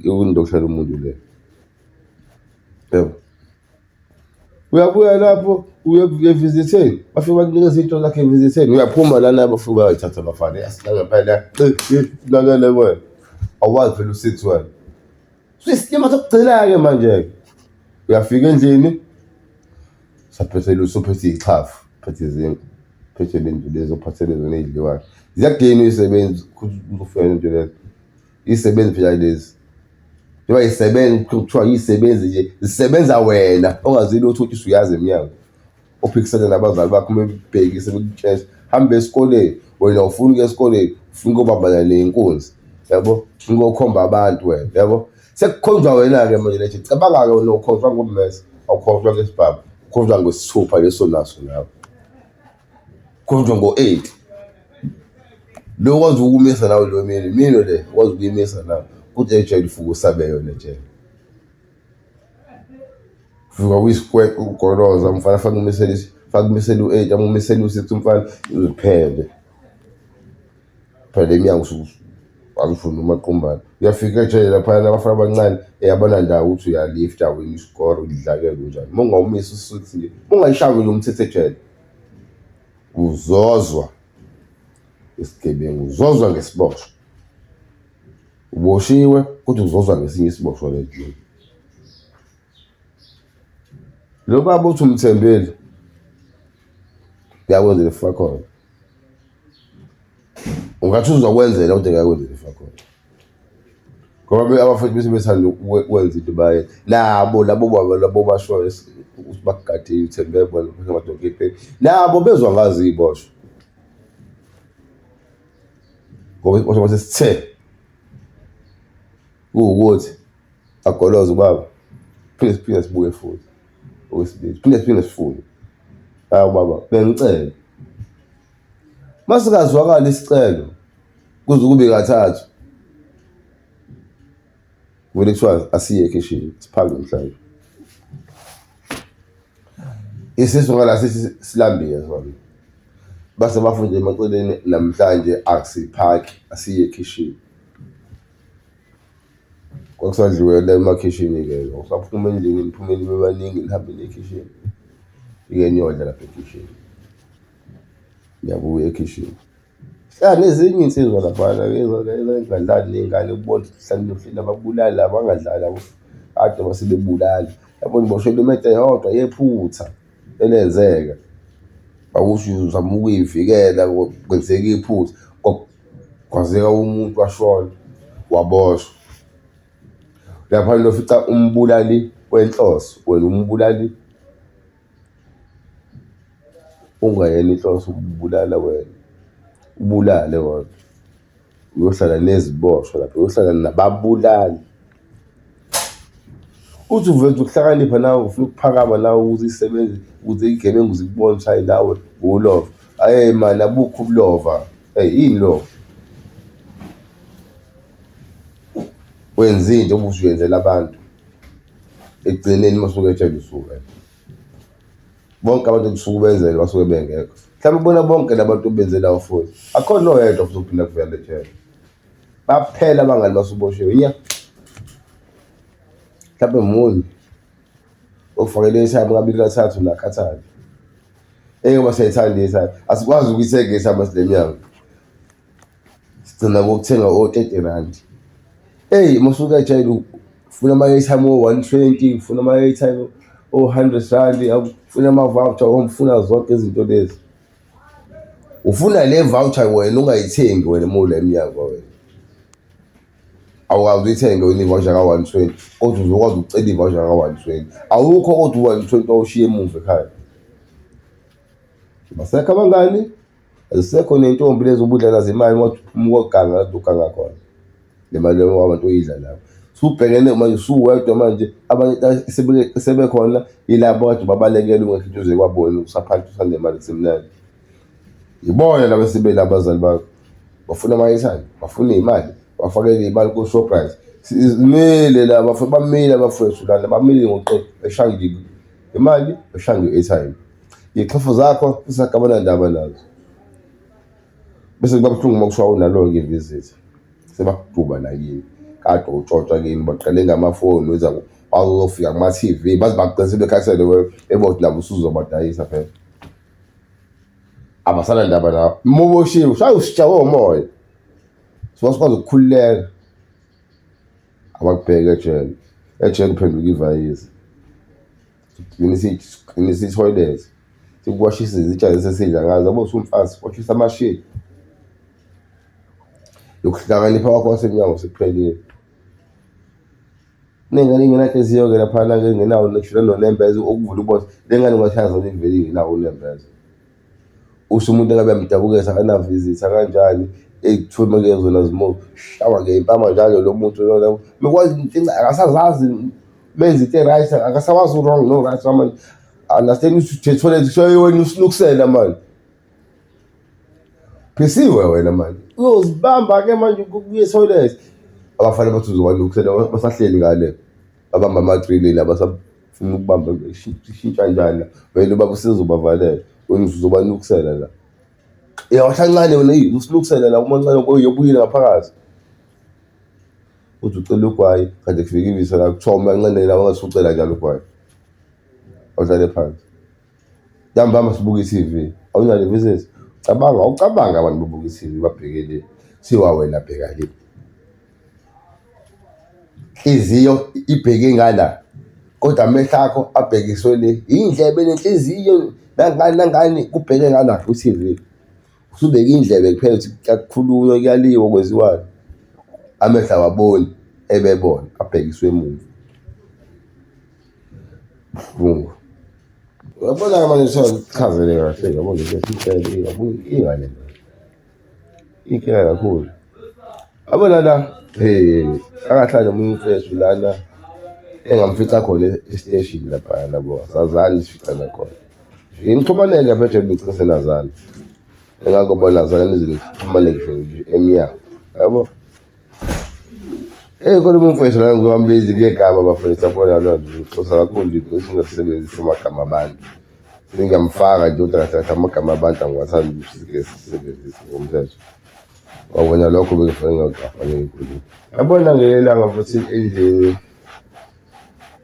indawo yokuhlala umuntu leyo. Yebo. Uyabuya lapho uye evisitheni bafike bakunikeza into zakho evisitheni uyaphuma lana bafike bayayithatha abafana yasila ngempela lalele wena awazi phela usithi wena sisilima sokugcina-ke manje-ke uyafika endlini saphethe lutho uphethe iy'xhafu uphethe izinkwa uphethe lento lezi ophathele zona ey'dliwayo ziyakudina iy'sebenzi uzofika lento lezo Izisebenzi phela lezi. Njengoba yisebenza kuthiwa yisebenzi nje zisebenza wena ongazi lutho ukuthi usuyazi emnyango. Ophikisana nabazali bakho uma bekubhekise bekutshela hamba esikoleni wena ufuna ukuya esikoleni ufuna ukuyobambana ney'nkunzi yabo ufuna ukuyokhomba abantu wena yabo. Sekukhonjwa wena-ke manje lethi cabanga-ke wena ukhonjwa ngommese awukhonjwa ngesibhamu ukhonjwa ngesithupha leso naso nawe. Khonjwa ngo-8 lo okwazi ukumisa nawe lo mini mino le okwazi ukuyimisa nawe kuthi ejele ufuke usabe yona ejele fika kuyisikwekwe ugoloza umfana fake umisele fake umisele u-8 amumisele u-6 umfana uziphele phela le minyango angifuni umaqumbane uyafika ejele laphayana abafana abancane eyabona ndawo ukuthi uyalifta wena isikoro udlakele unjani uma ungawumisa u-6 nje uma ungayishayi nje umthetho ejele Uzozwa isigebengu, uzozwa ngesiboshwa. Uboshiwe kodwa uzozwa ngesinye isiboshwa lejele. Lo baba uthi umthembile uyakwenzela ifa khona. Ungathi uzokwenzela kodwa uyakwenzela ifa khona. Ngoba abafowethu bese bethanda ukwenza into baye nabo labo baba labo bashoyo ukuthi bakugadile uthembe bona amadokipeni nabo bezwa ngazo iy'boshwa ngoba isiboshwa mase sithe kuwukuthi agoloze ubaba phinde siphinde sibuye futhi okwesibili phinde siphinde sifune hawu baba bengicela masikazwakala isicelo kuze kube kathathu kumele kuthiwa asiye ekhishini siphake namhlanje isisu ngala sithi silambile sona base bafunde emaceleni namhlanje akusiphaki asiye ekhishini kwakusadliwe la emakhishini-ke usaphuma endlini niphume nibe baningi nihambe niye ekhishini ike niyodla lapha ekhishini niyabuya ekhishini Hlala nezinye iy'nsizwa laphana ey'ngadlali ney'ngane ubone ukuthi hlale nohleli ababulali laba bangadlali labo kade base bebulala. Yabo niboshelwa imete eyodwa yephutha elenzeka. Awusho uzama ukuy'vikela kwenzeka iphutha kwagwazeka umuntu washona waboshwa. Laphana uyofica umbulali wenhloso, wena umbulali Ungayena inhloso ukubulala wena, ubulale wena, uyohlala neziboshwa lapha, uyohlala nababulali. Uthi uveza ukuhlakanipha nawe ufuna ukuphakama nawe ukuze isebenze ukuze iy'gebengu zikubone ukuthi hhayi nawe uwulova. Hhayi mani abukho ubulova, eyi yini lo? Wenza into obusuyenzela abantu, ekugcineni uma usuke ejele usuke. Bonke abantu ekusuke ubenzele basuke bengekho. Mhlawumbe ubona bonke la bantu obenzelayo futhi akukho noyedwa futhi ophinda kuvele ejele. Baphela abangani basuboshiwe nya. Mhlawumbe munye okufakele ishabi kabili kathathu nakhathayo. Ngoba siyayithanda asikwazi ukuyithengisa manje le mnyango. Sigcina ngokuthenga o-R30. Eyi uma usuke ejele ufuna ama-airtime o-120, ufuna ama-airtime o-R100, ufuna ama-voucher, ufuna zonke izinto lezi. Ufuna le voucher wena ungayithengi wena uma ula emnyango wena. Awukaze uyithenge wena i-voucher ka-120 kodwa uzokwazi ukucela i-voucher ka-120. Awukho kodwa u-120 owushiya emuva ekhaya. Abasekho abangani, azisekho ney'ntombi lezi obudla nazo imali uma uphuma ukuyoganga la uganga khona. Le mali leyo abantu oyidla nabo. Usubhekene manje usuwedwa manje abanye sebekhona yilabo kade babalekela ungekho into uze kwabona usaphansi usanemali kusemnandi. Yibona laba esebela abazali bakho. Bafuna ama-airtime, bafuna iy'mali, bafakele iy'mali ko-Shoprite. Simile la bamile abafowethu lana, bamile ngokuqeda beshaya imali, beshaya nge-airtime. Iy'xhofu zakho sisagabana ndaba nazo. Bese kuba buhlungu uma kuthiwa unalo-ke i-visit. Sebakuduba nakini. Kade utshotshwa kini baqale ngamafoni wenza bazofika kuma-T_V baze bagcine sebekhathele bebona ukuthi nabo usuzobadayisa phela. Abasanandaba nawe. Uma uboshiwe ushaya usitshawe umoya. Suka sikwazi ukukhululeka. Abakubheke ejele. Ejele uphenduka ivayizi. Sigcina ithoyilethi. Sikuwashisa izitsha lezi esidla ngazo. Yabo usumfazi washisa amashidi. Lokuhlakanipha kwakho kwasemnyango sekuphelile. Ney'ngane ey'ngenanhliziyo-ke laphana-ke ey'ngenawo ngisho nanonembeza okuvula ubone le ngane ungathi yazalwa ivele ingenawo unembeza. Usho umuntu engabe uyamdabukisa akana-visit kanjani ey'thume kuyezona zimo shawa ngey'mpama njalo lo muntu lona mekwazi akasazazi menza into e-right akasawazi u-wrong no-right manje understand ukuthi uthe toilet kusho wena usinukusela manje. Phisiwe wena manje uyozibamba-ke manje kuye toilet. Abafana bathi uzobanukusela basahleli ngale babamba ama-drill abasafuna ukubamba ishintsha kanjani vele ubaba usezobavalela wena uzobanukusela la. Uyawasha kancane wena eyi usinukusela la umancane uyobuyela ngaphakathi. Uthi ucela ugwayi kade kufika ibisa la kuthiwa umancane la ungathi ucela njalo ugwayi. Awuhlale phansi. Ntambama sibuka i-T_V, awunalo i-visit. Cabanga, awucabangi abantu bebuka i-T_V babheke le, kuthiwa wena bheka le. Inhliziyo ibheke ngala, kodwa amehlo akho abhekiswe le. Iy'ndlebe nenhliziyo nangani nangani kubheke ngala ku-T_V. Usubeke iy'ndlebe kuphela ukuthi kuyakhulunywa kuyaliwa kwenziwani. Amehlo awaboni ebebona abhekiswe emuva. Buhlungu. Uyabona-ke manje sekuchazele kahle yabo nje sitshele inkinga le inkinga kakhulu. Yabona la hey akahlale omunye umfethu lana engamfica khona esiteshini laphayana yabo sazani sificana khona. Ngixhumaneke lapha ejele ngigcine senazana. Engakubona nazana nize nixhumane ngisho emnyango yabo. Eyi khona umfowethu la ngiwambizi ngegama bafowethu yabona loo nto ngixoxa kakhulu nje ukuthi ungasebenzisi amagama abantu. Sengiyamfaka nje kodwa kahle kahle amagama abantu angiwathandi ukuthi sike sisebenzise ngomthetho. Wabona lokho bekufanele ngakufanele ngikhulume. Yabona ngelinye ilanga futhi endlini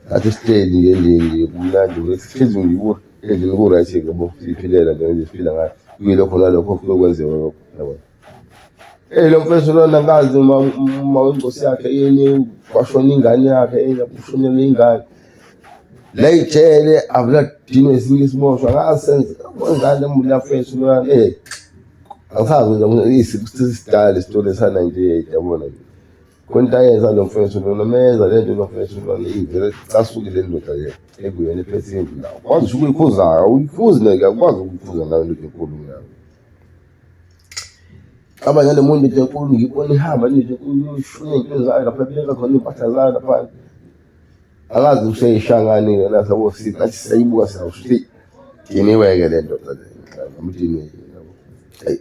ngathi sihleli nje endlini kumnandi sihlezi nje endlini ku-right yabo siyiphilela nje nje siphila ngayo. Kuyilokho nalokho kufike kwenzeka lokho yabona. Eyi lo mfethu lona ngazi uma wenkosi yakhe yini kwashona ingane yakhe enye kushonelwe ingane. Le ijele avula esinye isiboshwa ngasenze wengane emubi mfethu lona eh angisazi nje isidala lesitori sa-98 yabona nje. Khona into ayenza lo mfethu lona meza le nto lo mfethu lona ivele icasukile le ndoda le ekuyona ephethe indlu la. Ukwazi nje ukuyikhuza awuyikhuzi nje akukwazi ukuyikhuza nayo indoda enkulu nayo. Cabanga nale muntu into enkulu ngibona ihamba nje ishone iy'nto zayo lapha ebeka khona iy'mpahla zayo lapha. Akazi useyishangani yena sabo nathi siyayibuka siyawusho diniwe-ke le ndoda le mdiniwe yabo. Eyi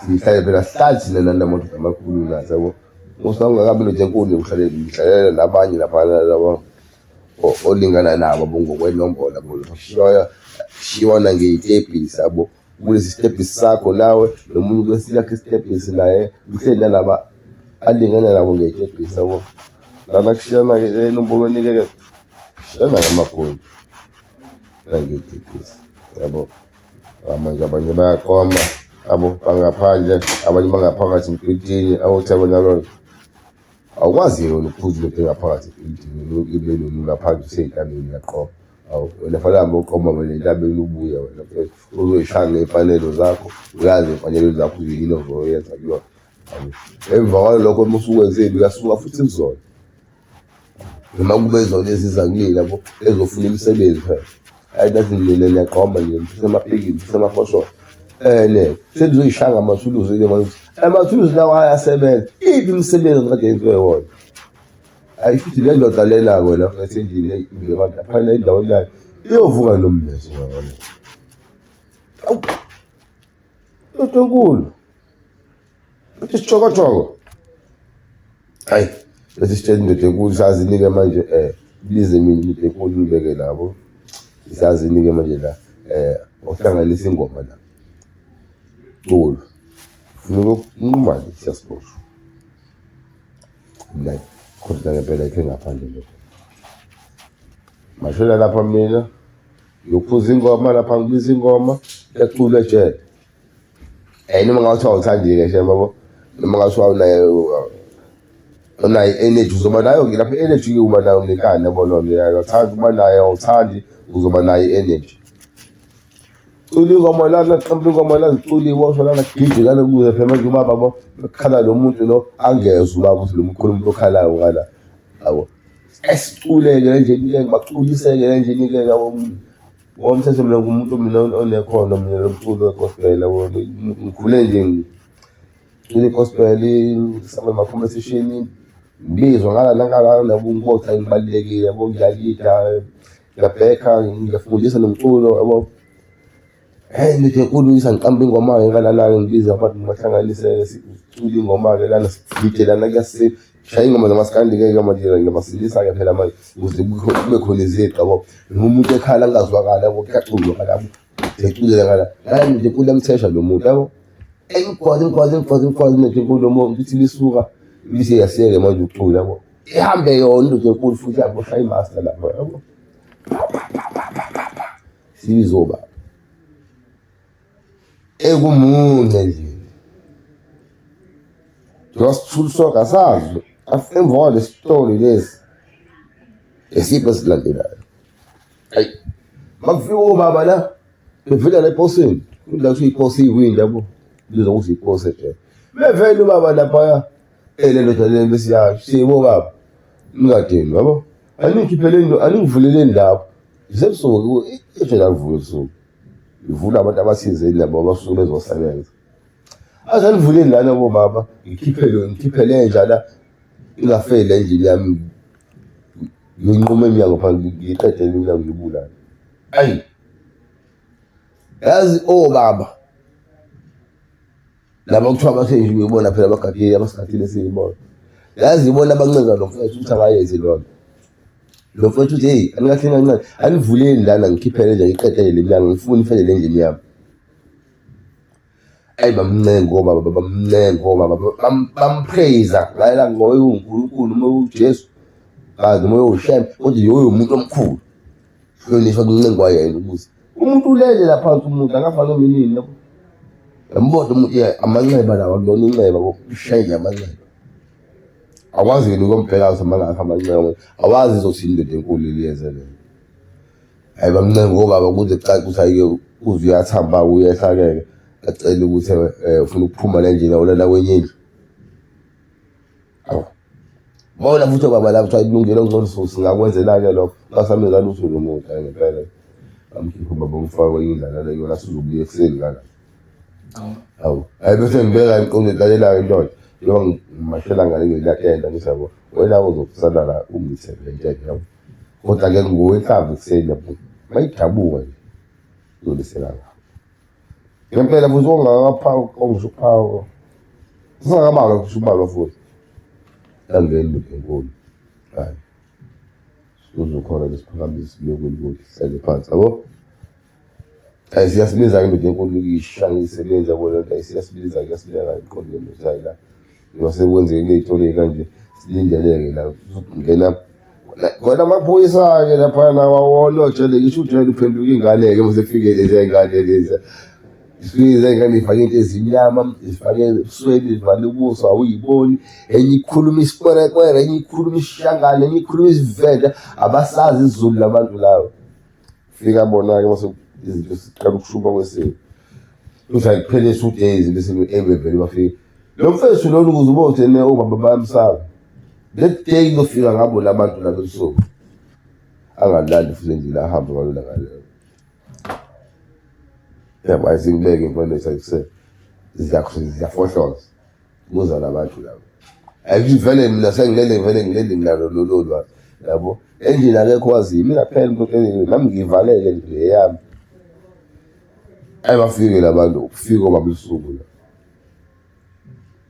sihlale phela sihlali thina nala madoda amakhulu nathi yabo. Usangakabi indoda enkulu uhlale uhlalela nabanye laphana laba olingana nabo ngokwenombolo yabo. Shiwana ngey'tebhisi yabo. Kulesi sitebhisi sakho nawe nomunye kwesakhe isitebhisi naye uhleli nalaba alingana nabo ngey'tebhisi yabo. Lana kushiyana-ke enombolweni-ke kushiyana ngamagoli nangey'tebhisi yabo. Manje abanye bayaqoma abo bangaphandle, abanye bangaphakathi emqedini awutheko nalona. Awukwazi-ke wena ukuphuza into engaphakathi ebhilidini ibe ngaphandle usey'ntabeni uyaqoma. Hawu wena fanele uhambe uyoqoma wena entabeni ubuye wena mfethu uzoy'shaya ngey'mfanelo zakho, uyazi iy'mfanelo zakho yini ozoyenza kuyona. Emva kwalokho uma usukwenzile uyasuka futhi kuzona. Noma kube zona eziza kumina yabo ezofuna imisebenzi phela. Hhayi nathi nina niyaqoma nje nifisa amapikili nifisa amafosholo. Ene senizoyishaya ngamathuluzi-ke manje amathuluzi lawa ayasebenza. Iphi imisebenzi kade yenziwe wona? Ayi futhi le ndoda lena-ke wena mfethu endlini eyi laphana endaweni yayo iyovuka nomlezo wona. Awu, into enkulu. Uthi isitshokotshoko. Hayi, bese sitshela indoda enkulu sazinike manje bize mina indoda enkulu ngibeke labo. Sazinike manje la ohlanganisa ingoma la. Culo. Funa ukunquma nje siyasiboshwa. Mina khona ngempela ikhe ngaphandle lokho. Mashela lapha mina ngiyophuza ingoma lapha ngibiza ingoma yaculwa ejele. Noma ngathiwa awuthandi-ke shem yabo noma ngathiwa unayo unayo i-energy uzoba nayo-ke lapho i-energy-ke uba nayo ngenkani yabo loo nto uyathanda ukuba nayo awuthandi uzoba nayo i-energy. Cula ingoma lana qamba ingoma la ziculiwe osho lana gidi lana kuze phela manje ubaba bo kukhala lo muntu lo angezwa ubaba ukuthi lo mkhulu umuntu okhalayo ngala yabo. Esiculeke nje nike baculiseke nje nike yabo. Ngokomthetho mina ngumuntu mina onekhono mina lomculo we-gospel yabo ngikhule nje ngicula i-gospel same ama-competition ngibizwa ngala nangala nabo ngibotha ngibalulekile yabo ngiyalida ngiyabhekha ngiyafundisa nomculo yabo. Hheyi ndoda enkulu isangiqamba ingoma-ke ngalana-ke ngibize abantu ngibahlanganise sicule ingoma-ke lana sigide lana kuyasina. Shaya ingoma zamaskandi-ke ke manje ngiyabasilisa-ke phela manje ukuze kube khona iziqa yabo. Noma umuntu ekhala kungazwakali yabo kuyaculwa ngala yabo. Siyaculela ngala. Ngala nje enkulu yamthesha lo muntu yabo. Imgwazi imgwazi imgwazi imgwazi indoda enkulu lo muntu ithi lisuka ibise yasiyeke manje ukucula yabo. Ihambe yona indoda enkulu futhi yabo shaya imaster lapho yabo. Sizoba ekumunce nje njengoba sithula sonke asazi emva kwale sitori lesi esiphi esilandelayo. Ayi makufika obaba la bevela la eposini kudla kuthiwa iposi iwindi yabo bizwa ukuthi iposi ejele bevele ubaba laphaya le ndoda le bese yasho siyebo baba ningadini yabo aningikhipheleni aningivuleleni lapho isebusuku ejele alivuka ebusuku ivula abantu abathizeni labo abasuke bezosebenza aze alivuleni lana bobaba ngikhiphele ngikhiphele nja la ingafeli le endlini yami nginqume iminyango phansi ngiyiqedele iminyango ngiyibulale ayi yazi obaba laba kuthiwa bathe nje uyibona phela abagadile abasigadile siyibona yazi ibona abancenga lo mfethu ukuthi akayenzi loo nto lo mfethu uthi heyi anikahle kancane anivuleni lana ngikhiphele nje ngiqedele le mnyango ngifuna ifele le ndlini yami ayi bamncenga obaba bamncenga obaba bampraise ngayela ngoye uNkulunkulu noma uJesu kazi noma uShem kodwa yoyo umuntu omkhulu hlonishwa kuncengwa yena ukuze umuntu ulele lapha phansi umuntu akafa noma inini yabo yambona umuntu amanxeba lawa kulona inxeba kushaya amanxeba awazi yena ukombheka ukuthi amangakhi amanxeba awazi izothini indoda enkulu liyeze leyo Hhayi bamncenga obaba kuze kucace ukuthi hhayi-ke uze uyathamba uyehla-ke acele ukuthi ufuna ukuphuma la endlini awulala kwenye indlu. Awu, bona futhi obaba laba kuthiwa kulungile okungcono singakwenzela-ke lokho ungasamenza lutho lo muntu hhayi ngempela. Bamkhipha ubaba bamfaka kwenye indlu alale kuyona athi uzobuya ekuseni ngala. Hawu, hhayi bese ngibeka emqondweni lalela-ke ndoda njengoba ngimashela ngale ngilakenda ngithi yabo wena uzokusala la ungithele intshebe yabo. Kodwa-ke ngowenhlamvu ekuseni yabo mayidabuka nje uzolisela ngapha. Ngempela futhi ongakaphawu ongisho ukuphawu singakabalwa kusho ubalwa futhi. Yangena indoda enkulu. Hayi. Uzokhona lesiphakamiso sibekweni ukuthi sihlale phansi yabo. Hayi siyasibiza-ke indoda enkulu isha ngiyisebenza yabo lento hayi siyasibiza-ke iyasibeka emqondweni ukuthi hayi la njengoba sekwenzeke kuley'tori kanje silindeleke la kungena khona amaphoyisa-ke laphana wawona ojele ngisho ujele uphenduka ingane-ke uma sekufike lezi ngane lezi. Zifike izingane zifake into ezimnyama, zifake ebusweni, zivale ubuso awuyiboni. Enye ikhuluma isikwerekwere, enye ikhuluma isishangane, enye ikhuluma isivenda. Abasazi isiZulu labantu laba. Fika bona-ke mase izinto ziqala ukushuba kwesimo. Uthi akuphele 2 days bese ebevele bafika. Lo mfethu lona ukuze ubone ukuthi ene obaba bayamsaba. That day kuzofika ngabo la bantu laba ebusuku. Angalali futhi endlini ahambe ngalona ngalelo. Yabo ayisingibeke imfundo ekuseni. Ziyafohloza. Kuza labantu laba. Ayikuthi vele mina sengilele vele ngilele nginalo lolo lwazi. Yabo. Endlini akekho waziyo. Mina phela umuntu nami ngivalele nje eyami. Ayi bafike labantu kufika obaba ebusuku la.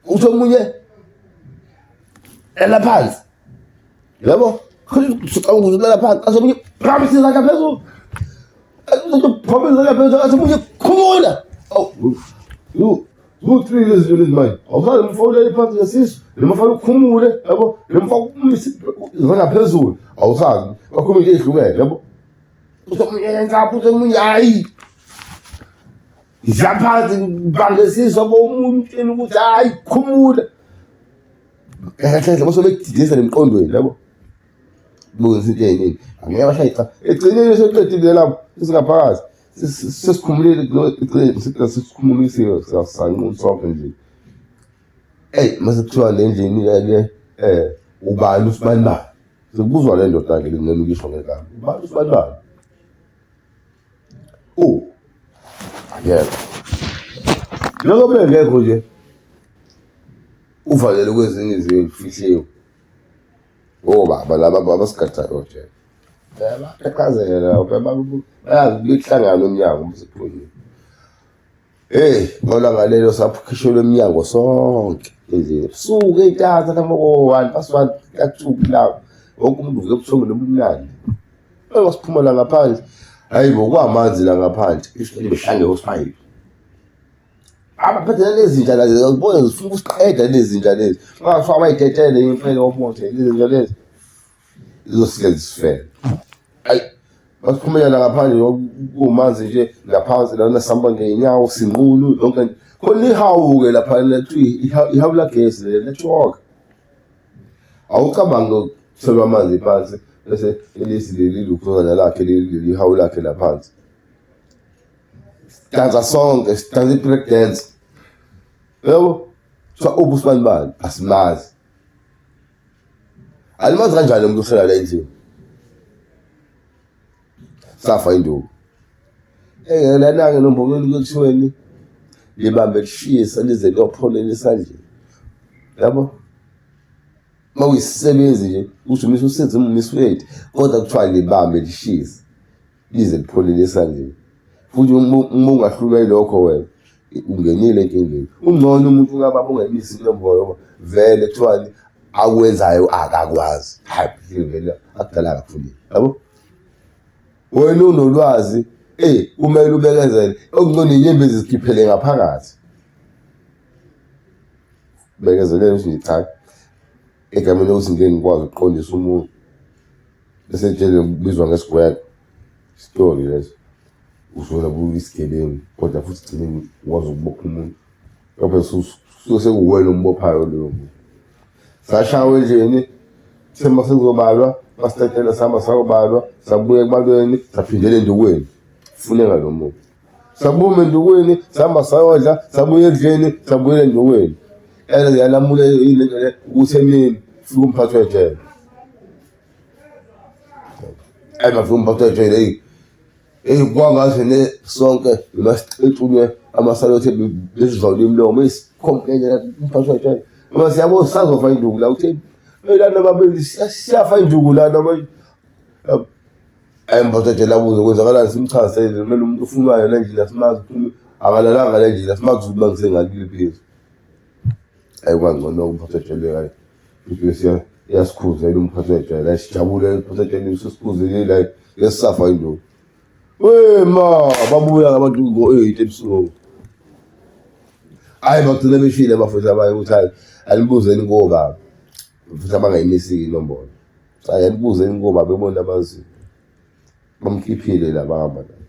Uthi omunye lala phansi. Yabo? Ucabanga ukuthi ulala phansi, athi omunye phakamisa izandla phezulu. Phakamisa izandla phezulu, athi omunye khumula. Awu, you zu-three lezi zinto lezi manje. Awusazi noma ulele phansi ngesisu, noma fanele ukhumule, yabo? Noma umise izandla phezulu, awusazi. Bakhuluma into ezihlukene, yabo? Uthi omunye yenza uthi omunye hayi. Ngidla phansi ngibangesisu yabo omunye utshela ukuthi hayi khumula. Kahle kahle base bekudidisa nemqondweni yabo. Buza into eyiningi. Angeke bashaye cha. Egcineni seqedile lapho singaphakathi. Sesikhumulile egcineni sesikhumulisiwe sanqunu sonke nje. Ey mase kuthiwa le ndlini ke ubani usibani bani. Sekubuzwa le ndoda ke lencane ukisho ngegama. Ubani usibani bani. Oh. Akekho. Njengoba engekho nje uvalele kwezinye izindlu fihliwe. Obaba laba abasigadayo nje. Bayaqhaqhazela bayazi kuhlangana umnyango uma sekuphumile. Hey, ngola ngalelo saphukhishelwe emnyango sonke endlini. Ebusuku ey'ntatha noma ko-one past one ka-two kulawo. Wonke umuntu uvuke ebuthongweni obumnandi. Uma siphuma la ngaphandle, hayi bo kwamanzi la ngaphandle. Isho behlange ospayipi. Abaphethe lezi zinja lezi, uzibona zifuna ukusiqeda lezi zinja lezi. Bangafaka bayidedele impela omothi lezi zinja lezi. Izosike zisifele. Ayi basiphumela la ngaphandle kumanzi nje ngaphansi lana sihamba ngey'nyawo sinqunu yonke nto. Khona ihawu-ke lapha kuthiwa ihawu lagesi leli lethoka. Awucabangi ukuthelwa amanzi phansi bese elisi leli lukhuzana lakhe leli ihawu lakhe laphansi. Sidansa sonke, sidansa i-break dance. Yabo? Kuthiwa uphi usibanibani? Asimazi. Alimazi kanjani umuntu ohlala la endlini? Safa induku. Eh lana-ke nombokweni kuthiweni libambe lishisa lize liyopholela esandleni. Yabo? Uma uyisisebenzi nje usho umisa usenze umisi wethu kodwa kuthiwa libambe lishisa lize lipholele esandleni. Futhi uma ungahlulwa yilokho wena ungenile enkingeni. Ungcono umuntu kababa ungemisi inombolo vele kuthiwani akwenzayo akakwazi. Hayi vele akudala kakhulu. Yabo? Wena unolwazi eh kumele ubekezele okungcono inyembezi zikhiphele ngaphakathi. Bekezelela ukuthi cha egameni lokuthi ngeke ngikwazi ukuqondisa umuntu bese ejele kubizwa ngesigwegwe isitori leso uzola buka isigebengu kodwa futhi gcine ukwazi ukubopha umuntu lapho suke sekuwena ombophayo loyo muntu. Sashawa endlini kuthe uma sekuzobalwa basitetela sihamba sayobalwa sabuya ekubalweni saphindela endukweni funeka lo muntu. Saphuma endukweni sahamba sayodla sabuya endlini sabuyela endukweni. And yalamula lento le ukuthi emini fika umphathi wejele. Ayi bafika umphathi wejele eyi eyi kwangathi ne sonke noma sixetshulwe amasalothi besivale imilomo esikhomplene umphathi wejele. Ngoba siyabo sazofa induku la uthi hey lana babili siyafa induku lana manje. Ayi mphathi wejele abuze kwenzakalani simchazele kumele umuntu ofunwayo le ndlela simazi ukuthi akalalanga le ndlela simazi ukuthi bangisengakuliphi. Ayi kwangcono umphathi wejele hayi. Futhi iyasikhuzela umphathi wejele hayi sijabule umphathi wejele usesikhuzelile hayi ngesisafa induku. We ma babuya abantu ngo-8 ebusuku. Hayi bagcina beshile abafowethu abanye ukuthi hayi alibuzeni kobaba futhi abangayimisi inombolo. Hayi alibuzeni kobaba bebona abaziyo. Bamkhiphile la bahamba naye.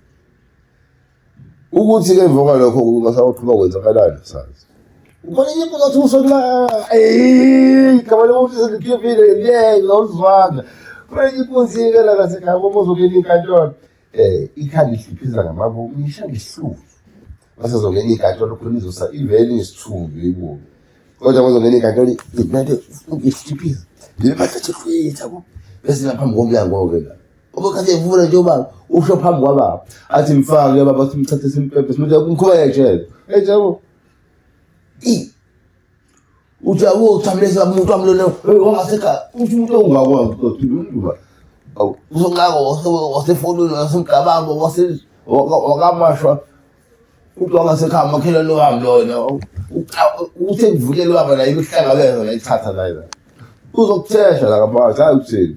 Ukuthi-ke emva kwalokho kungasaqhuba kwenzakalani sazi. Ukhona enye imbuzo athi usona eh igama lomuntu selikhipile ngeke awuzwanga. Khona enye inkunzi-ke la ngasekhaya ngoba uzongena inkantolo. Ikhanda ihliphiza ngamabomu isha ngesihluzu. Mase zongena inkantolo khona izosa ivele isithunzi ibuke. Kodwa bazongena inkantolo imele ihliphiza. Libe bahlathi hlwitha bo. Bese ngaphambi komnyango-ke la. Uma kade evula nje ubaba usho phambi kwababa athi mfake baba simthathe simpepe simthathe umkhuba ejele. Ejabo. I uthi yabo uthamlesa umuntu wami lona wangasekhaya uthi umuntu ongakwazi ukuthi umuntu ba awu usonqako wasefonini wasemgababo wase wakamashwa umuntu wangasekhaya makhelwane wami lona uthe ngivulele ubaba la imihlangabeza la ithatha la la uzokuthesha la ngaphakathi hayi ukuthini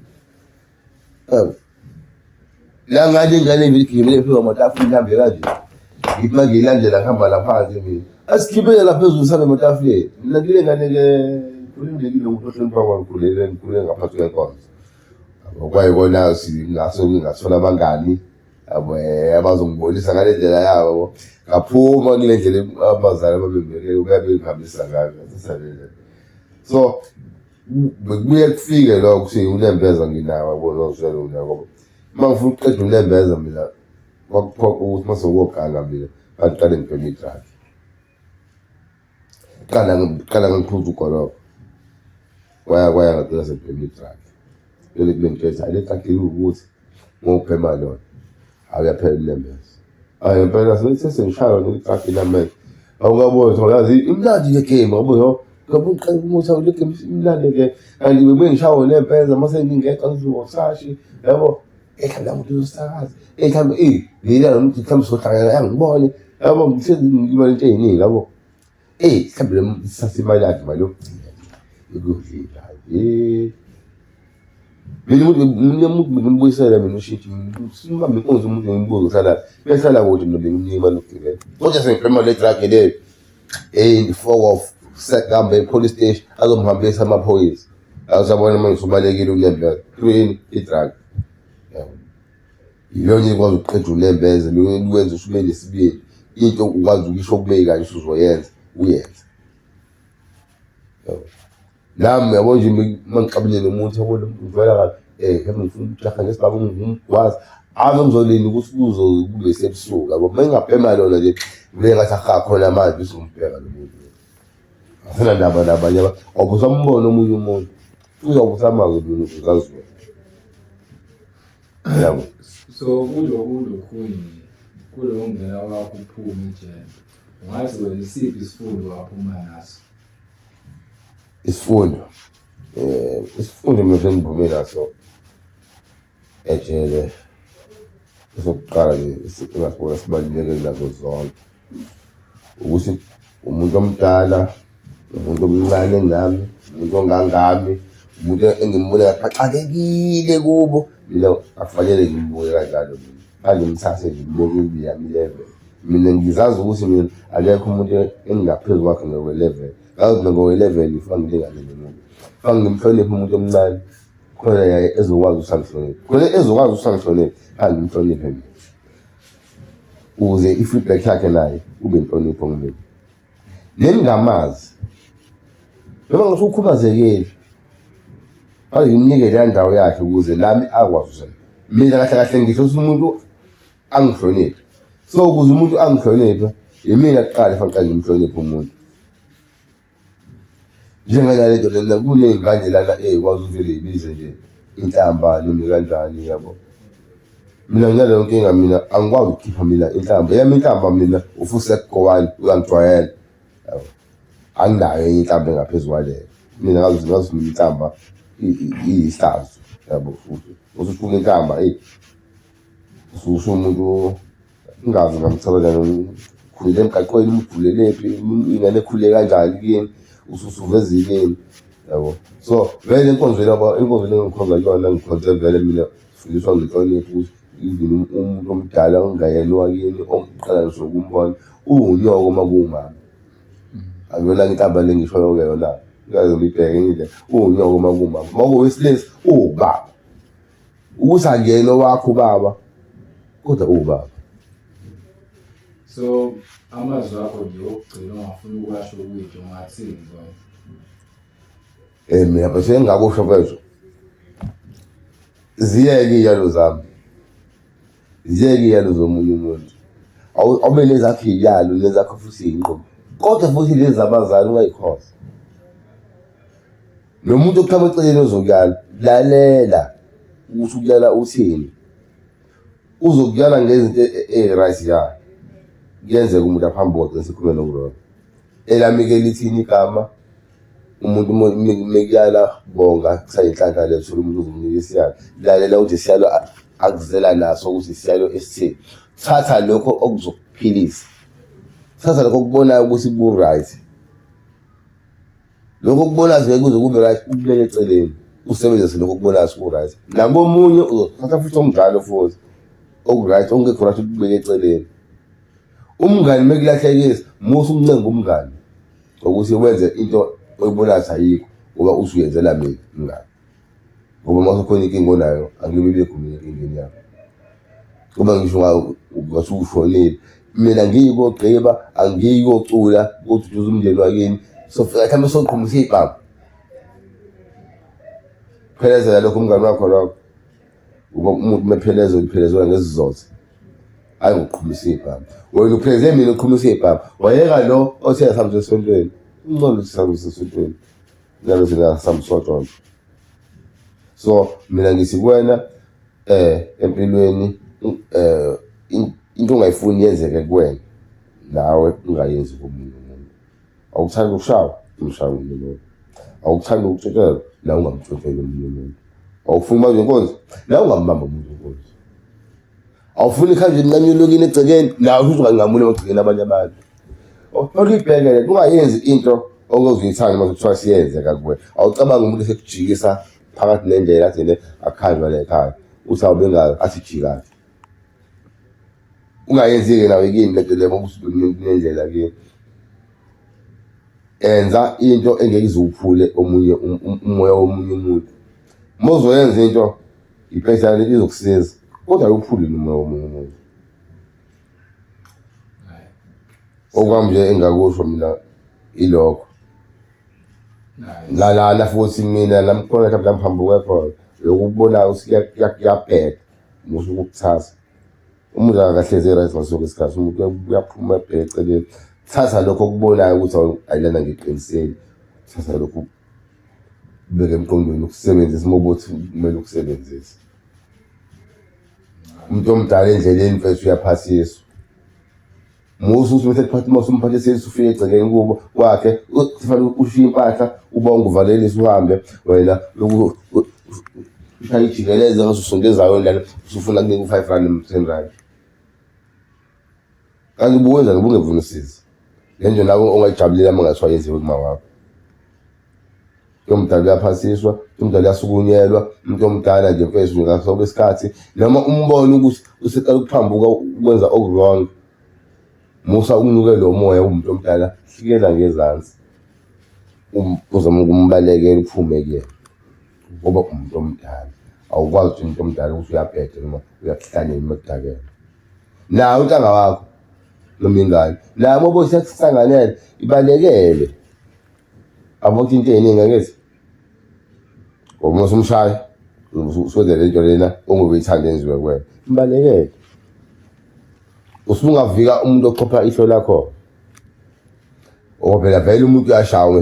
Ewu. La ngale ingane ngigibele phezu kwamatafula ihambe kanje. Ngithi uma ngiyilandela ngihamba lapha-ke mina. Asigibele la phezulu sale ematafuleni. Mina kule ngane-ke ngikhululekile umuntu ohlonipha kwangikhulele ngikhulele ngaphansi kwenkonzo. Yabo kwayikona ngase ngingathola abangani yabo abazongibonisa ngale ndlela yabo yabo. Ngaphuma kule ndlela abazali ababengibeke babengihambisa ngayo ngathatha le ndlela. So bekubuye kufike lokho ukuthi unembeza nginawo yabo nozwelo unako ngoba uma ngifuna ukuqeda unembeza mina kwakuphoqa ukuthi uma sewukoganga mina bangiqale ngibheme i-drug. Qala qala ngiphuza ugologo kwaya kwaya ngagcina sengibhema i-drug. Leli kule ngitshela hayi le drug iwukuthi ngokubhema lona awuyaphela unembeza. Hayi ngempela sesengishaywa nge-drug namanje. Awukaboni ukuthi yazi imnandi le game yabo ngabe uqala umuthi le game imnandi ke kanti bebe ngishawa nempeza mase ngingedwa ngizosashi yabo mhlawumbe la muntu uzosakaza mhlawumbe eh ngila lo muntu mhlawumbe sohlangana angibone yabo ngihlezi ngiba into eyiningi yabo eh mhlawumbe lo sithatha imali yakhe imali yokugcina yokuyodlila eh mina umuntu mina umuntu ngimbuyisela mina ushintshi simbambe inkunzi umuntu ngimbuze uhlala behlala kude mina bengimnika imali yokugibela kodwa sengibhema le drug leyo hey fuck off sekuhambe e-police station azomhambisa amaphoyisa awusabona manje usubalekile unembeza through i-drug yabo iyona ikwazi ukuqeda unembeza luwenza usube nesibindi into ukwazi ukisho kube kanje usuzoyenza uyenze yabo nami yabo nje uma ngixabile nomuntu yabo lo muntu ngivela kabi mhlawumbe ngifuna ukujaha ngesibhamu ngimgwazi ave ngizolinda ukuthi kuzo kube sebusuku yabo uma ngingabhema lona nje ngeke ngathi aha khona manje uzombheka lo muntu asinandaba nabanye awube usambona omunye umuntu uzobe usamazi mina uzaziwa yabo. So kulokhunye kulokungena kwakho uphume ejele ungathi wena isiphi isifundo waphuma naso? Isifundo isifundo mina engiphume naso ejele esokuqala nje engasibona sibaluleke kunazo zonke ukuthi umuntu omdala, umuntu omncane kunami, umuntu ongangami, umuntu engimbona ngathi baxakekile kubo, mina akufanele ngimbuke kanjalo mina. Angimthathe ngimbuke kuyami i-level. Mina ngizazi ukuthi mina akekho umuntu engingaphezu kwakhe ngokwe-level. Ngazi mina ngokwe-level ngifuna ngilingane nomuntu. Fanele ngimhloniphe umuntu omncane khona naye ezokwazi ukuthi angihloniphe. Khona ezokwazi ukuthi angihloniphe, fanele ngimhloniphe mina. Ukuze i-feedback yakhe naye kube inhlonipho kumina. Nengingamazi noma ngase ukhubazekile ake ngimnike leya ndawo yakhe ukuze nami akwazi ukuthi mina kahle kahle ngisho ukuthi umuntu angihloniphe. So ukuze umuntu angihloniphe yimina kuqala fanele ngimhloniphe umuntu. Njengale nto lena kuney'ngane lana ey'kwazi ukuvele y'bize nje inhlamba noma kanjani yabo. Mina nginaleyo nkinga mina angikwazi ukukhipha mina inhlamba, eyami inhlamba mina uFusekgowani uyangijwayela yabo. Anginayo enye inhlamba engaphezu kwaleyo. Mina ngazi ngazi mina inhlamba iyihlazo yabo futhi. Usufuna inhlamba eyi ususho umuntu Ngingazi ngamthola kanjani, ukhulele emgaqweni, ukhulelephi, ingane ekhule kanjani kini, usuveza ikini yabo. So vele enkonzweni yabo, enkonzweni engikhonza kuyona ngikhonze vele mina ngifundiswa ngenhlonipho ukuthi even umuntu omdala ongayena owakini ongiqala ngisho ukumbona uwunyoko uma kuwumama. Akuyona inhlamba le engishoyo-ke yona, ngikaze ngiyibheke enye indlela, uwunyoko uma kuwumama, uma kuwowesilisa uwubaba. Ukuthi akuyena owakho ubaba kodwa uwubaba. So amazwi akho nje okugcina ongafuna ukuwasho kwintsha ungathini kona? Mina bese engingakusho mfethu, ziyeke iy'yalo zami, ziyeke iy'yalo zomunye umuntu. Awube nezakho iy'yalo nezakho futhi iy'nqumo, kodwa futhi lezi zabazali ungay'khohlwa. Nomuntu oqhamuka eceleni ozokuyala, lalela ukuthi ukuyala uthini. Uzokuyala ngezinto ey'right ya, kuyenzeka umuntu aphambuke agcine esekhuluma noku-wrong. Elami-ke lithini igama? Umuntu mekuyala bonga kusayinhlanhla leyo uthola umuntu ozokunika isiyalo. Lalela ukuthi isiyalo akuzela naso ukuthi isiyalo esithini. Thatha lokho okuzokuphilisa, thatha lokho okubonayo ukuthi ku-right. Lokho okubonayo ngeke kuze kube right, ukubeke eceleni usebenzise lokho okubonayo ku-right. Nakomunye uzothatha futhi okunjalo futhi oku-right, okungekho right ukubeke eceleni. Umngani mekulahlekisa, musa ukuncenga umngani ukuthi wenze into oyibonayo ukuthi ayikho ngoba uthi uyenzela mina umngani. Ngoba uma kukhona inkinga onayo angeke ibe khona enkingeni yakho. Ngoba ngisho ngathi ushonile, mina ngiyi kogqiba, angiyi kocula koduduza umndeni wakini, sofika mhlawumbe soqhumisa iy'bhamu. Phelezela lokho umngani wakho lokho. Ngoba umuntu uma ephelezela uphelezelwa ngesizotha, hhayi ngokuqhumisa iy'bhamu. Wena upheleze mina uqhumisa iy'bhamu, wayeka lo othe asambe esontweni. Ungcono ukuthi sihambe esontweni. Njalo thina samsotshontsho. So mina ngithi kuwena empilweni into ongayifuni yenzeke kuwena nawe ungayenzi komunye umuntu. Awukuthandi ukushawa, umshaye omunye umuntu. Awukuthandi ukutshotshelwa, nawe ungamtshontsheli omunye umuntu. Awufuni ukubanjwa inkunzi, nawe ungambamba umuntu inkunzi. Awufuni ikhanjwe inqanyulwe kini egcekeni, nawe futhi unganqamuli emagcekeni abanye abantu. Awufuni uyibheke le nto, ungayenzi into ongeke uma kuthiwa siyenzeka kuwe. Awucabangi umuntu esekujikisa phakathi nendlela athi ne akukhanjwa la ekhaya, uthi awubengazi athi jika. Ungayenzi-ke nawe kini le nto leyo ngoba usunendlela kini. Enza into engeke ize uwuphule omunye umoya womunye umuntu. Uma uzoyenza into ipesha izokusiza kodwa ayiwuphuli umoya womunye umuntu. Okwami nje engingakusho mina ilokho. Lalana futhi mina nami khona mhlawumbe la ngiphambuke khona lokhu ukubonayo ukuthi kuyabheda musa ukukuthatha. Umuntu akahlezi e-right ngaso sonke isikhathi, umuntu uyaphuma ebheke eceleni. Thatha lokho okubonayo ukuthi ayi lana ngiqinisile, thatha lokhu ubeke emqondweni ukusebenzise uma ubuthi kumele ukusebenzise. Umuntu omdala endleleni mfethu uyaphathiswa. Musa ukuthi bese kuphatha uma usumphathisile usufika egcekeni kubo kwakhe kufanele ushiye impahla ubonge uvalelise uhambe wena lokhu ushaya ijikeleze ngaze usonke ezayo lana usufuna kunika u-five rand noma ten rand. Kanti ubuwenza ubungevuna usizo. Le nto nawe ongayijabulela uma ngathiwa yenziwe kuma wakho. Umuntu omdala uyaphasiswa, umuntu omdala uyasukunyelwa, umuntu omdala nje mfethu ngaso sonke isikhathi noma umbone ukuthi useqala ukuphambuka ukwenza oku-wrong, musa ukunyukela umoya umuntu omdala, hlikela ngezansi uzame ukumbalekela uphume kuyena ngoba umuntu omdala. Awukwazi ukuthi umuntu omdala ukuthi uyabheda noma uyakuhlanyela uma ekudakela. Nawe untanga wakho noma ingane, naye uma ubona sekuhlanganele ibalekele. Abo into ey'ningi angithi ngoba uma usumshaya usuwenza le nto lena ongobe uyithanda yenziwe kuwena, mbalekele. Usungavika umuntu ochopha ihlo lakho ngoba phela vele umuntu uyashawa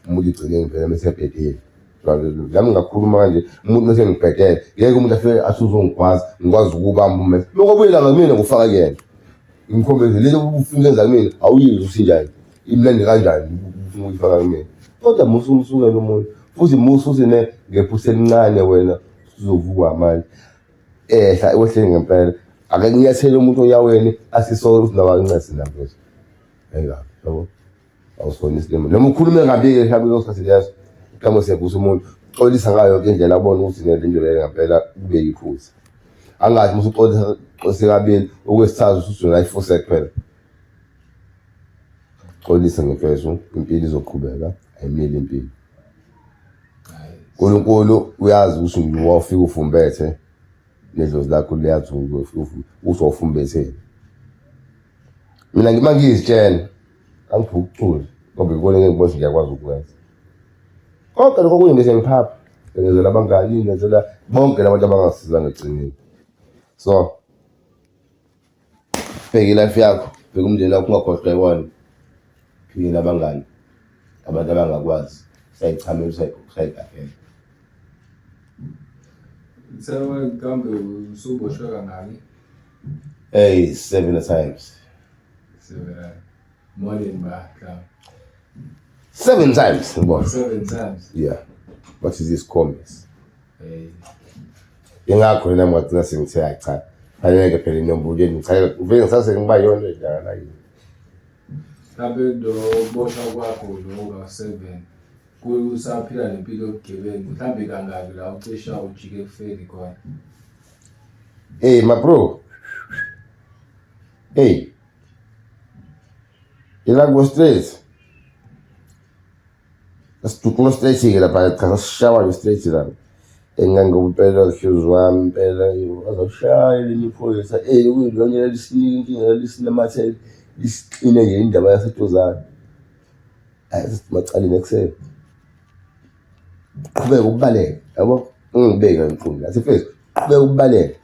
umuntu egcineni phela mese ebhedile. Nami ngingakhuluma kanje umuntu mese ngibhedele ngeke umuntu afike athi uzongigwaza ngikwazi ukubamba ummese. Lokho obuyela ngakumina ngufaka kuyena. Ngimkhombise lento ufuna ukuyenza kumina awuyizwa ukuthi injani imnandi kanjani ufuna ukuyifaka kumina. Kodwa musa umsukela umuntu futhi musa uthi ne ngephutha elincane wena uzovukwa amandla. Ehla wehle ngempela ake nginyathele umuntu onyaweni athi sorry uthi nawe angincese nami mfethu. Ayikabi yabo. Awusona isilima. Noma ukhulume kabi-ke mhlawumbe kuleso sikhathi leso mhlawumbe usevusa umuntu xolisa ngayo yonke indlela abone ukuthi le nto leyo ngempela kube yiphutha. Angathi uma usuxolisa xolise kabili okwesithathu usuzona ifuse kuphela. Xolisa ngempela impilo izoqhubeka ayimile impilo. uNkulunkulu uyazi ukuthi wawufika ufumbethe nedlozi lakho liyazi ukuthi wawufumbetheni. Mina uma ngizitshela angiphuki ukucula ngoba ikona engibona ukuthi ngiyakwazi ukwenza. Konke lokho okunye bese ngiphapha ngenzela abangani ngenzela bonke labantu abangasizanga ekugcineni. So bheka i-life yakho, bheka umndeni wakho ungakhohlwa iwona. Phile nabangani, abantu abangakwazi usayichamela usayigabhela. Mhlawumbe usuboshwe kangaki? Hey, seven times. Seven. More than ba mhlawumbe. Seven times ngibona. Seven times. Yeah. What is this comments? Hey. Ingakho nami ngagcina sengithe hayi cha. Fanele phela inombolo yenu cha vele ngisase ngiba yona njalo yini. Mhlawumbe lo kuboshwa kwakho lo ka-seven kusaphila nempilo yobugebengu mhlawumbe kangaki la ucisha ujike ekufeni khona. Hey my bro. Hey. Ila go straight. Asiduqula straight-ke lapha cha sasishawa nje straight la. Engangokumpela hluzu wami impela azoshaya elinye iphoyisa eh kuyilona lisinika inkinga lisinamathele lisixine nje indaba yaseduzane. Hayi macaleni ekuseni. Qhubeka ukubaleka yabo ungibeke ngiqonde athi mfethu qhubeka ukubaleka.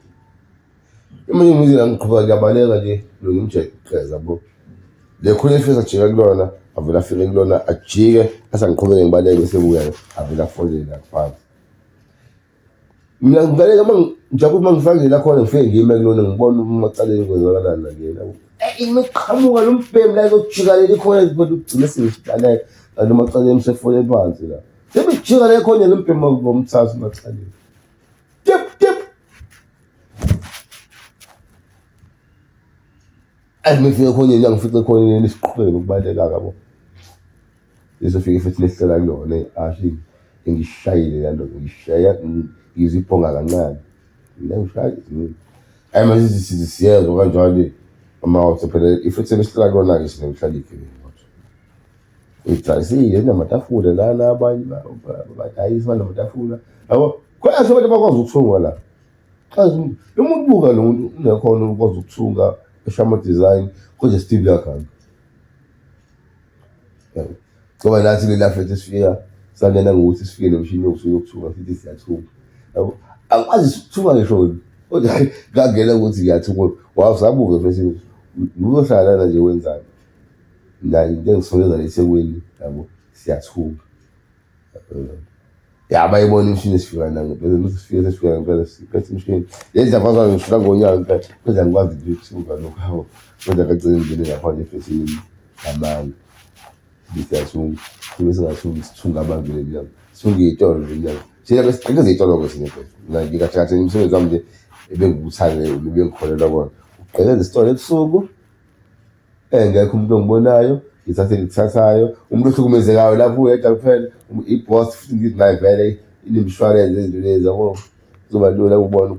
Eminye imizi la ngiqhubeka ngiyabaleka nje lo ngimjeqeza yabo. Le khona efisa ajika kulona avele afike kulona ajike ase ngiqhubeke ngibaleke bese buya avele afolele la phansi. Mina ngibaleka uma ngijabula uma ngifika nje la khona ngifike ngime kulona ngibona umacaleni kwenzakalani la kuyena. Imiqhamuka lo mbhemu la izojika leli khona kodwa ugcine sengisibaleka kanti umacaleni usefole phansi la. Sebejika le khona lo mbhemu ngomthatha umacaleni. Tip tip. Ayi ngifike khona nje ngifice khona nesiqhubeke nokubaleka yabo. Izofike futhi lehlela kulona asho ngishayile la nto ngishaya ngizibhonga kancane. Mina ngishaya izinto. Ayi manje sithi siyezwa kanjalo ama phela ifuthi sebesihlela kulona-ke sina kuhlala igebengu kodwa. Ijayisile inamatafula lana abanye badayisa banamatafula yabo. Khona abantu abakwazi ukuthunga la. Cha umuntu buka lo muntu unekhono ukwazi ukuthunga esho ama-design kodwa still uyaganga. Yabo. Ngoba nathi le life ethu sifika sangena ngokuthi sifike nemishini yokuthunga sithi siyathunga. Yabo. Angikwazi ukuthunga ngisho kodwa ngangena ukuthi ngiyathunga. Wawusabuza futhi uzohlala lana nje wenzani? Mina into engisondeza la eThekwini yabo siyathuka. Ya bayibona imishini esifika nayo ngempela ukuthi sifike sesifika ngempela siphethe imishini. Le ndaba ngifika ngonyaka impela kodwa angikwazi nje ukuthuka lokho hawu. Kodwa ngagcina ngingene ngaphandle efeshini ngamanga. Siyathunga, sibe singathungi sithunga abantu le mnyango. Sithunga iy'tolo nje mnyango. Thina besigqekeza iy'tolo-ke thina phela. Mina nje kahle kahle umsebenzi wami nje ebengiwuthanda ebengikholelwa kuwona. Ukugqekeza isitolo ebusuku engekho umuntu ongibonayo ngithathe ngikuthathayo umuntu ohlukumezekayo lapho uyedwa kuphela i-boss futhi ngithi naye vele inemishwalense izinto lezi yabo kuzoba lula ukubona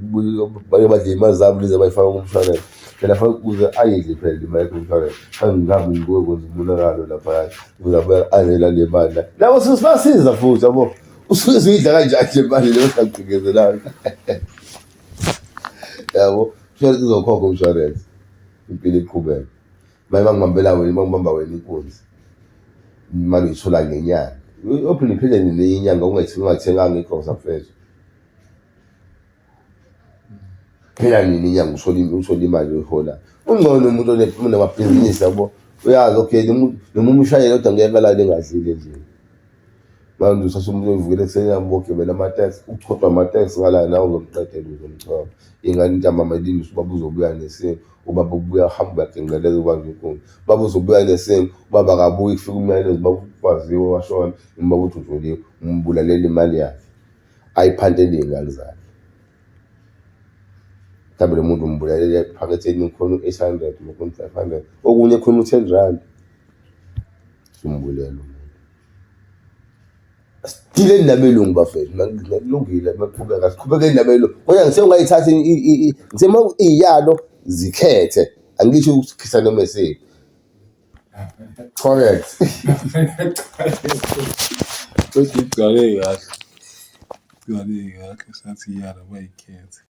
bake badle imali zabo lezi abayifaka kumshwalense phela fanele ukuze ayidle phela le mali kumshwalense angingabi ngibuke kwenza umonakalo laphaya ukuze abuye adlela le mali la labo sibasiza futhi yabo usuke suyidla kanjani le mali leyo saqikezelanga yabo umshwalense uzokhokha umshwalense impilo iqhubeke. Manje bangibambela wena, bangibamba wena inkunzi. Imali uyithola ngenyanga. Uyophinde iphele nini enye inyanga ungathenganga igrosa mfethu. Phela nini inyanga uthole uthole imali oyiholayo. Ungcono umuntu onamabhizinisi yabo. Uyazi okay noma umshayeli kodwa ngeke alale engadlile endlini. Manje uthatha umuntu oyivukela ekuseni ahambe ogibela amateksi, uchothwa amateksi ngala nawe uzomqedela uzomchoma. Ingane ntambama ilinde ubaba uzobuya nesinkwa, ubaba ubuya ahambe uyagenqeleza ubanjwa inkunzi. Ubaba uzobuya nesinkwa, ubaba akabuyi kufika umyalezo ubaba ukwaziwe washona, ubaba udutshuliwe, umbulalela imali yakhe ayiphantele iy'ngane zakhe. Mhlawumbe lo muntu umbulalela ephaketheni khona u-800 khona u-500 okunye khona u-10 rand. Usumbulele umuntu. Sidile nabelungu bafethu, kulungile maqhubeka siqhubekeni nabelungu. Kodwa ngithe ungayithathi ngithe uma iy'yalo zikhethe, angisho ukuthi noma esiphi. Correct. Kodwa igcwale kahle. Igcwale kahle sathi iyalo bayikhethe.